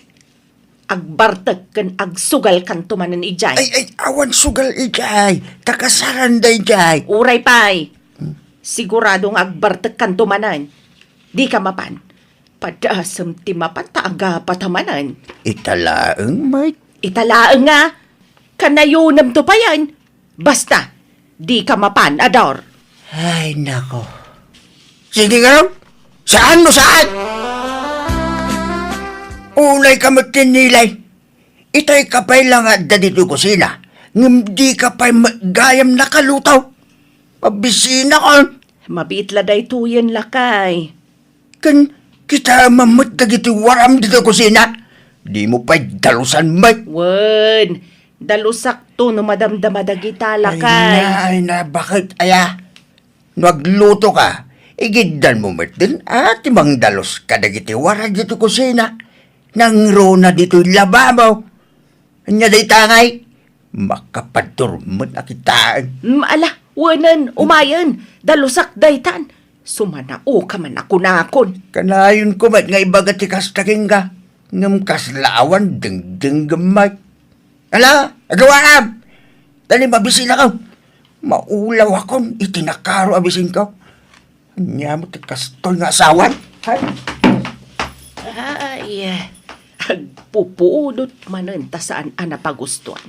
Agbartek ken agsugalkanto manen idiay. Ay, ay, awan sugal idiay. Ta kasaran daydiay. Uray pay. Hmm? Sigurado nga agbartekkanto manen. Dika mapan. Padasem ti mapan ta agapata manen. Ita laeng, met. Ita laeng nga. Kanayonemto payen. Basta, dika mapan, Ador. Ay, nako. Sige nga, saan no saan? Unay ka met ken Nelly. Itay ka pay la nga adda ditoy kusina, ngem dika pay met gayam nakaluto. Mabisinakon. Mabiit la daytoyen, lakay. Ken kitaem met dagiti waram ditoy kusina. Dimo pay dalusan met. Wen, dalusakto no madamdama dagita, lakay. Ay na, ay na, bakit aya? No agluto ka, igiddan mo met den a ti mangdalus kadagiti wara ditoy kusina. Nangruna ditoy lababo. Ania dayta ngay? Makapadurmet a kitaen. Mm, ala, wenen, umayen, dalusak daytan. Sumanaoka man a kunakon. Kanayon ko met nga ibaga ti kasta kenka, ngem kasla awan dengdengngem met. Ala, agawaam! Dali, mabisinakon. Maulawakon iti nakaro a bisinko. Ania met ti kastoy nga asawan? Hay! Ay, agpupudot manen ta saan a napagustuan.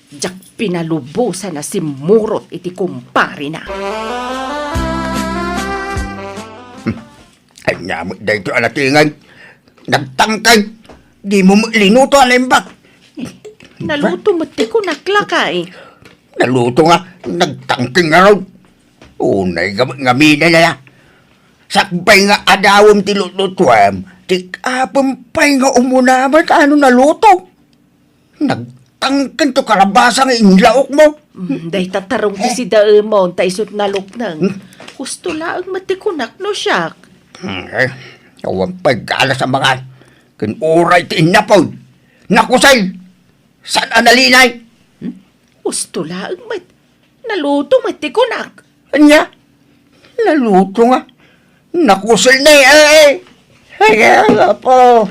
Diak pinalubosan a simmurot iti kumparena. Hmm. Ania met daytoy a natinged? Nagtangkeng! Dimo met linuto a naimbag. Naluto met ti kunak, lakay. Naluto nga, nagtangkeng ngarud. Unay nga, ngamin aya. Sakbay nga adawem ti lutlutuem, ti apem pay nga umuna met a no naluto. Nagtangkeng ti kalabasa nga inlaokmo. Mm, dayta tarong ti sidaemon, ta isut' nalukneng. Hmm? Husto laeng met ti kunak no siak. Hmm, eh, awan pay galas a mangan. Ken uray ti innapod. Nakusel. Saan a nalinay? Hmm? Husto laeng met. Naluto met ti kunak. Ania? Naluto nga. Nakusel ni, eh, eh. Ay, apo.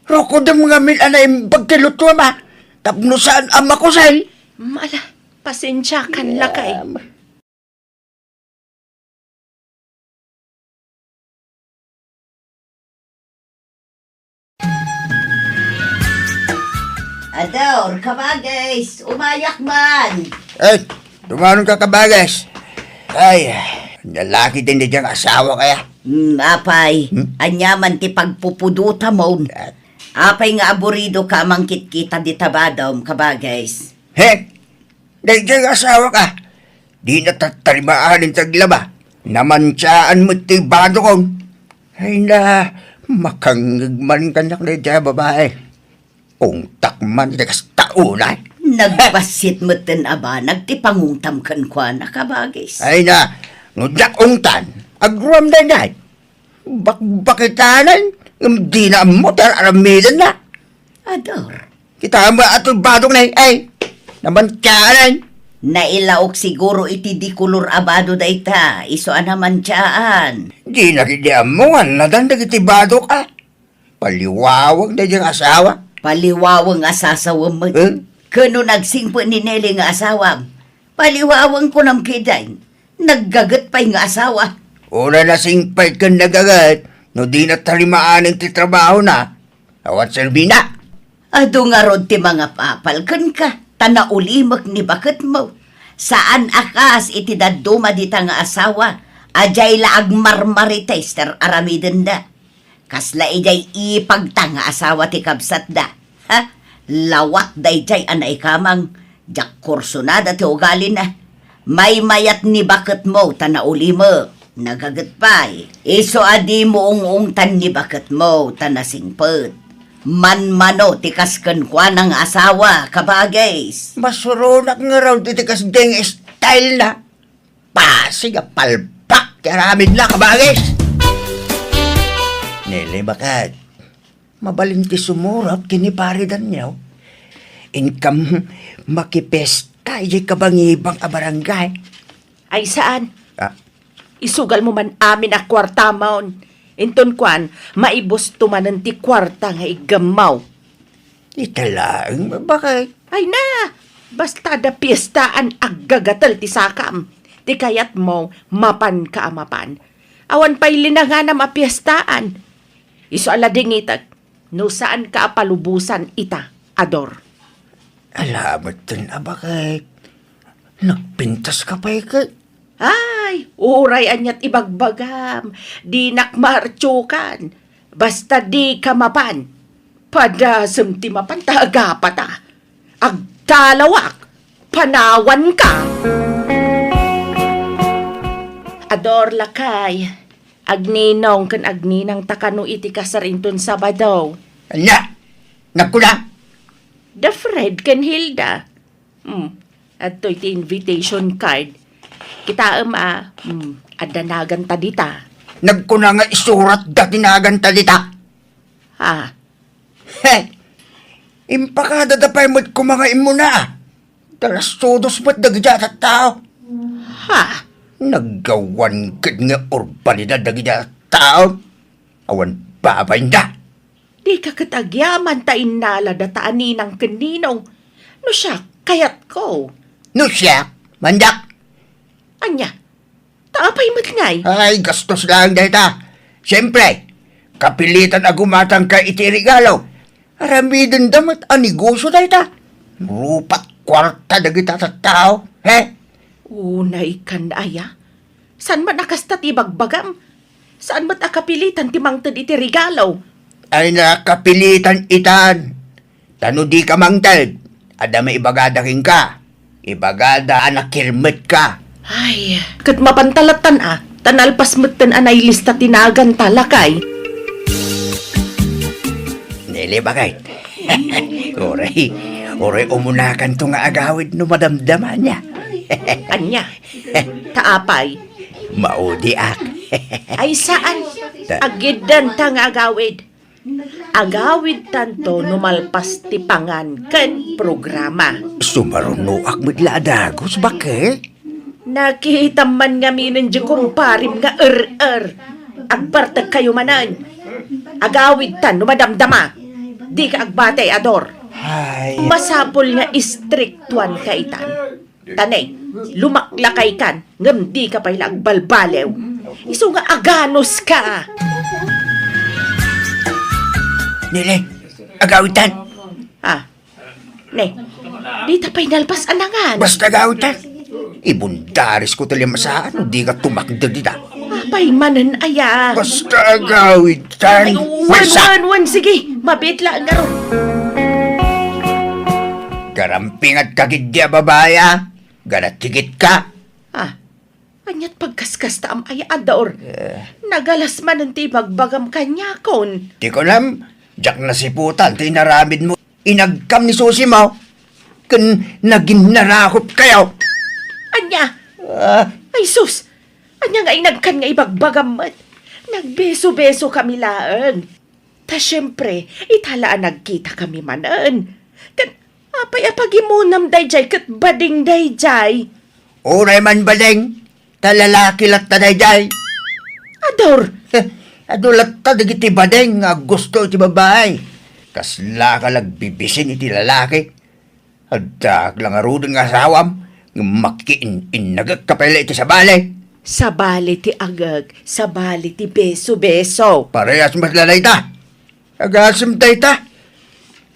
Rukodem ngamin a naimbag ti lutuem, a. Tapno saan a makusel. Mm, ala, pasensiakan, lakay. Am. Ador, kabagis, umayak man. Eh, dumanon ka, kabagis. Ay, nalaki din di diyang asawa kaya. Hmm, apay, hmm? Ania man ti pagpupudotamon? At apay nga aburido ka a mangkitkita dita badom, kabagis? He? Daydiay nga asawak, dina tattarimaan ti aglaba. Namantiaan met ti badokon. Ay na, makangngeg man kaniak daydiay a babai. Ungtak man ti kasta unay. Nagbassit metten a banag ti pangungtam kenkuana, kabagis. Ay na, no diak ungtan, agruam daydiay. Bakbakitanan, ngem dina ammo ti ar-aramidenna. Ador. Kitaem a ti badokna, ay, namantiaan. Nailaok siguro iti dikolor a bado dayta, isu a namantiaan. Dina ketdi ammo nga nadan dagiti badok, a. Paliwawang daydiay nga asawa. Paliwawang a sasawem met. Eh? Ken no nagsingpet ni Nelly nga asawam, paliwawen kunam ketdin, naggaget pay nga asawa. Uray nasingpet ken nagaget, no dina tarimaan ti trabahona, awan serbina. Adu ngarud ti mangapapal kenka, ta naulimek ni baketmo. Saan a kas iti dadduma dita nga asawa, a diay la agmarmarites ti ar-aramidenda. Kasla idiay ipagta nga asawa ti kabsatda. Ha? Lawak daydiay a naikamang, diak kursunada ti ugalina. Maymayat ni baketmo ta naulimek. Nagaget pay. Isu a dimo ung-ungtan ni baketmo ta nasingpet. Manmano ti kas kenkuana nga asawa, kabagis. Masuronak ngarud iti kasdiay nga style na. Pasig a palpak ti aramidna, kabagis! Nili, baket, mabalin ti sumurot ken ni Pare Daniel. Inkam makipesta idiay kabangibang a barangay. Ay, saan? Ah. Isugalmo man amin a kuartamon. Inton kuan, maibusto manen ti kuarta nga iggammaw. Ita laeng, baket. Ay na! Basta adda piestaan, aggagatel ti sakam. Ti kayatmo, mapanka a mapan. Awan pay linanganam a piestaan. Isu a ladingitek, no saanka a palubosan ita, Ador. Ala metten a baket. Nagpintaska pay ket. Ay, uray aniat ibagbagam. Dinak maartiokan. Basta dika mapan. Padasem ti mapan ta agapata. Agtalawak, panawanka. Ador, lakay, agninong ken agninang ta kano iti kasar inton Sabado. Ania? Nagkuna? Da Fred ken Hilda. Hmm, adtoy ti invitation card. Kitaem a, hmm, adda naganta dita. Nagkuna nga isuratda ti naganta dita. Ha? He! Impakadada pay met koma nga immuna. Talastudos met dagiti a tattao. Ha? Naggawan ket nga urbanidad dagiti a tattao. Awan babainda. Dika ket agyaman ta innalada ta a ninang ken ninong. No siak, kayatko. No siak, mandak. Ania? Ta apay met ngay? Ay, gastos laeng dayta. Siempre, kapilitan a gumatangka iti regalo. Aramidenda met a negosio dayta. Rupat kuarta dagita tattao, he? Unay kan aya? Saan man a kasta ti ibagbagam? Saan met a kapilitan ti mangted iti regalo? Ay, nakapilitan itan. Ta no dika mangted, adda maibagada kenka. Ibagada a nakirmetka. Ay, ket mapanta lattan a, ta nalpas metten a nailista ti naganta, lakay. Nili, baket. Uray, uray umunakanto nga agawid no madamdama ania. Ania? Ta apay? Maudiak. Ay, saan? Ta- Agiddanta nga agawid. Agawidtanto no malpas ti pangan ken programa. Sumarunoak met la a dagus, baket? Nakitam man ngaminen diay kumparem nga er-er. Agbartekkayo manen. Agawidtan no madamdama. Dika agbati, Ador. Ay. Masapul nga istriktuanka itan. Ta ne, lumaklakaykan, ngem dika pay la agbalbaliw. Isu nga aganuska. Nili, agawidtan. Ah, ne, dita pay nalpas a nangan. Basta agawidtan. Ibundarisko ti limasaan, dika tumakder dita. Apay manen aya? Basta agawidtan. Ay, wen, wen, wen, sige. Mabiit laeng ngarud. Garampingatka ketdi a babai, a? Garatigit ka? Ah, aniat pagkaskasta am aya, Ador? Eh. Nagalas manen ti ibagbagam kaniakon. Ti kunam, diak nasiputan ti inaramidmo. Inagkam ni Susi mo, ken naginnarakot kayo. Ania? Ah. Ay, sus! Ania nga inagkan nga ibagbagam met? Nagbeso-beso kami laeng. Ta siempre, ita la a nagkita kami manen. Ket apay a pagimonam daydiay ket bading daydiay? Uray man bading, ta lalaki latta daydiay. Ador! Heh, adu latta dagiti bading nga aggusto iti babai. Kaslaka la agbibisin iti lalaki. Addaak la ngaruden nga asawam, ngem makiin-innagek ka pay la iti sabali. Sabali ti agek, sabali ti beso-beso. Parehas met la dayta. Agasem dayta.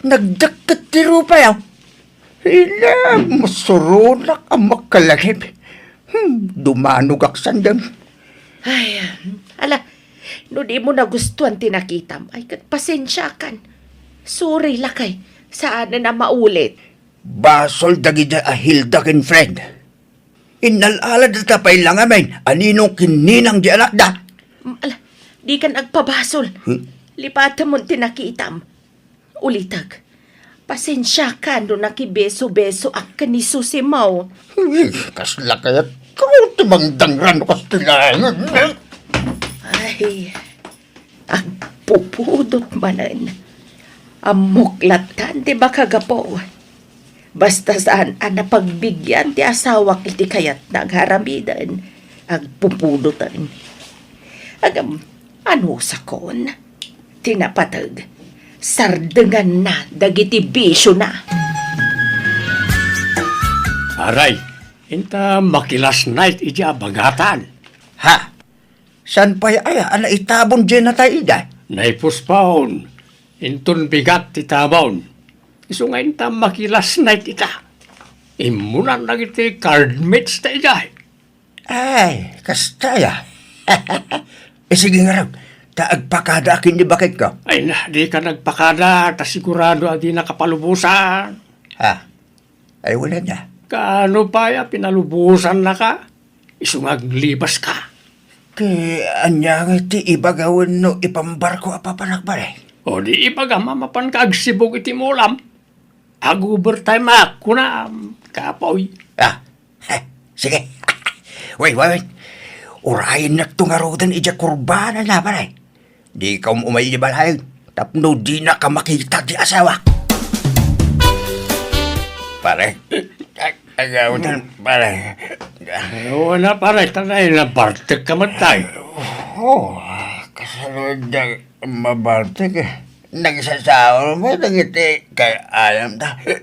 Nagdakket ti rupayo. Ina, masuronak a makalagip. Hmm, dumanogak sandem. Ay, ala, no di mo nagustuan ti nakitam, ay ket pasensiakan. Sorry, lakay. Saanen a maulit. Basol dagiti a Hilda ken Fred. Innal-aladda pay la ngamin a ninong ken ninang di anakda. Mm, ala, dikan agpabasol. Hmm? Lipatemon ti nakitam. Ulitek, pasensiakan no nakibeso-besoak ken ni Susimo. Uy, kasla kayat ko ti mangdangran no kastilaengen. Ay, agpupudot manen. Ammok lattan ti makagapu. Basta saan a napagbigian ti asawak iti kayatna nga aramiden, agpupudoten. Agam, anusakon? Ti napateg, sardenganna dagiti bisiona. Aray, inta makilasnight iti abagatan. Ha? Saan pay aya a naitabon diay natay ida? Naipuspon. Inton bigat ti tabon. Isu nga inta makilasnight ita. Immunan dagiti cardmates ta idiay. Ay, kasta aya. Eh, sige ngarud, ta agpakadaak ken ni baketko. Ay na, dika nagpakada, ta sigurado a dina kapalubosan. Ha? Ay, wala na. Kaano pay a pinalubosannaka? Isu nga aglibaska. Ti ania nga ti ibaga wenno ipambarko a papanak, pare? O di ibagam a mapanka agsibog iti mulam. Ag-overtime ak, kunam, kapoy. Ah, heh, sige. Wait, wait, wait. Urayennakto ngaruden idiay kurbanana, pare. Dika um-umay idiay balay tapno dinaka makita ti asawak. Pare, ag-, agawitan, pare. Ay, wen a, pare, ta nabartekka met, tay. Oh, kasano diay mabartek, eh? Nagsasaol met dagiti kay-ayam ta. Eh,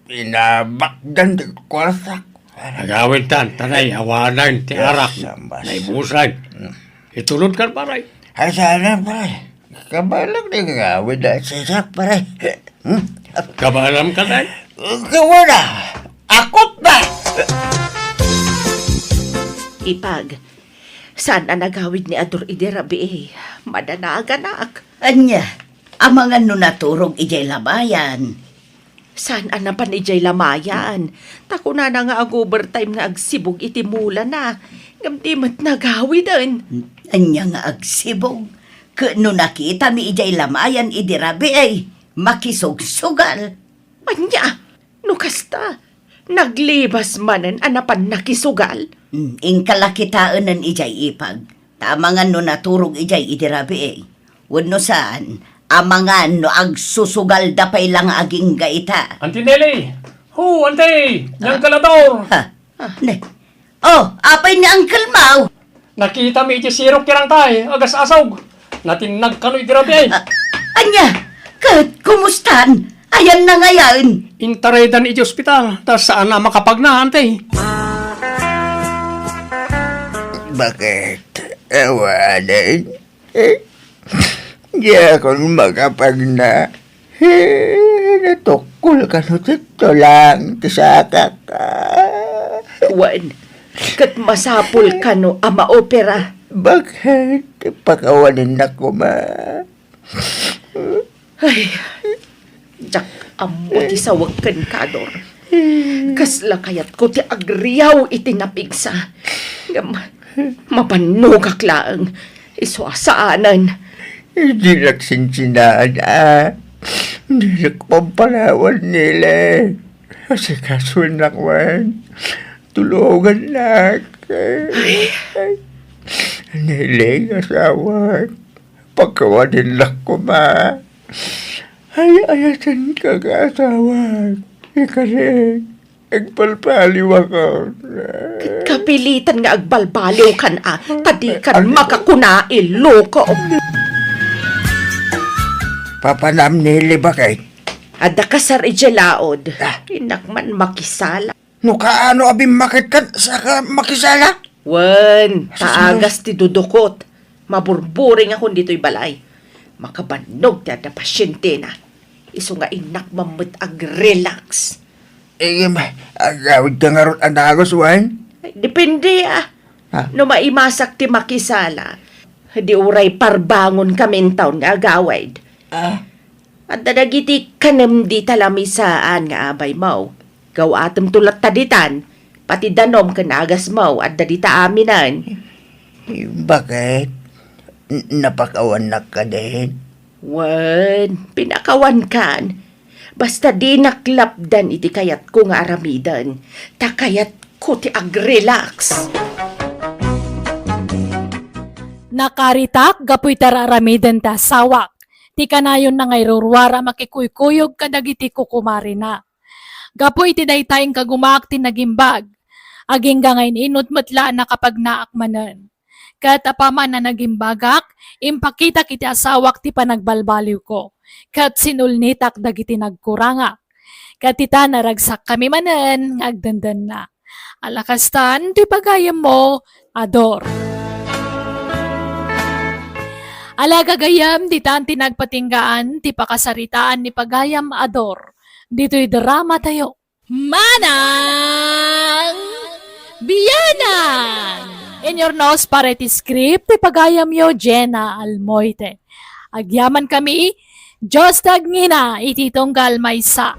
pinabakdan ti kuartak. Agawidtan, ta naiawanan ti arak. Yes, ambas. Naibusan. Mm. Itulodkan, pare. Ay, saan, pare? Kabalak ti agawid a sisak, pare. Hmm? Kabalam ka, tay? Kawana. Akot na! Ipag, saan a nagawid ni Ador idi rabii? Madanaganak. Ania, amangan no naturog idiay lamayan. Saan a napan idiay lamayan? Ta kunana nga ag-overtime nga agsibog iti mulana, ngem di met nagawiden. Ania nga agsibog? Ket no nakitami idiay lamayan idi rabii, makisugsugal. Ania? No kasta, naglibas manen a napan nakisugal? Mm, inka la kitaenen idiay ipag. Ta amangan no naturog idiay idi rabii. Wenno saan, amangan no agsusugalda pay la nga agingga ita. Auntie Nelly! Ho, Auntie! Diyan ka la, Dor! Ha? Ne. Oh, apay ni Uncle Mau? Nakitami iti sirok ti rangtay, agas-asog. Natinnag kano idi rabii. Ah, ania? Ket kumustan? Ayanna ngayen? Intaraydan iti ospital, ta saan a makapagna, Auntie. Bakit? Awanen? Eh, diakon makapagna. Eh, natukkol kano ti tulang ti sakak. Ah. Wen, ket masapul kano a maopera. Bakit? Pakawanennak koma. Ay, diak ammo ti sawek kenka, Dor. Kasla kayatko ti agriaw iti napigsa. Ngem, mabannogak laeng. Isu a saanen. Dinak sinsinaan a dinak pampanawan, Nele. Asikasoennak man. Tulongannak. Ay. Nele, asawak. Pakawanennak koma. Ay, ayatenka nga asawak. Ikari, agbalbaliwakon. Ket kapilitan nga agbalbaliwkan a, ta dikan makakuna, iloko. Papanam ni Libakay. Adda kasar idiay laod. Ah. Innak man makisala. No kaano a bimmaketkan, saka makisala? Wen, Asus, taagas ti dudukot. Maburburing akon ditoy balay. Makabannog ti adda pasientena. Isu nga innak man met ag-relax. Eh, agawid ka ngarud a dagus, wen? Ay, depende, ah. Ah. No maimasak ti makisala, di uray parbangon kami intawn nga agawid. Ah. Adda dagiti kanem dita lamisaan nga abaymo. Gaw-atem to latta ditan, pati danom ken agasmo, adda dita aminen. Baket? N-, napakawannak kadin? Wen, pinakawankan. Basta dinak lapdan iti kayatko nga aramiden, ta kayatko ti ag-relax. Nakaritak gapu iti ar-aramiden ti asawak. Ti kanayonna nga iruruar a makikuykuyog kadagiti kukumarina. Gapu iti dayta, inkagumaak ti nagimbag. Agingga nga in-inut met la a nakapagnaak manen. Ket apaman a nagimbagak, impakitak iti asawak ti panagbalbaliwko. Ket sinulnitak dagiti nagkurangak. Ket ita, naragsakkami manen nga agdendenna. Ala kastan ti pagayammo, Ador. Ala gagayam, ditan ti nagpatinggaan ti pakasaritaan ni pagayam, Ador. Ditoy drama tayo. Manang Bianang! In your nose, pare ti script, ti pagayamyo, Jenna Almoite. Agyaman kami, Diyos ti agngina, iti tunggal maysa.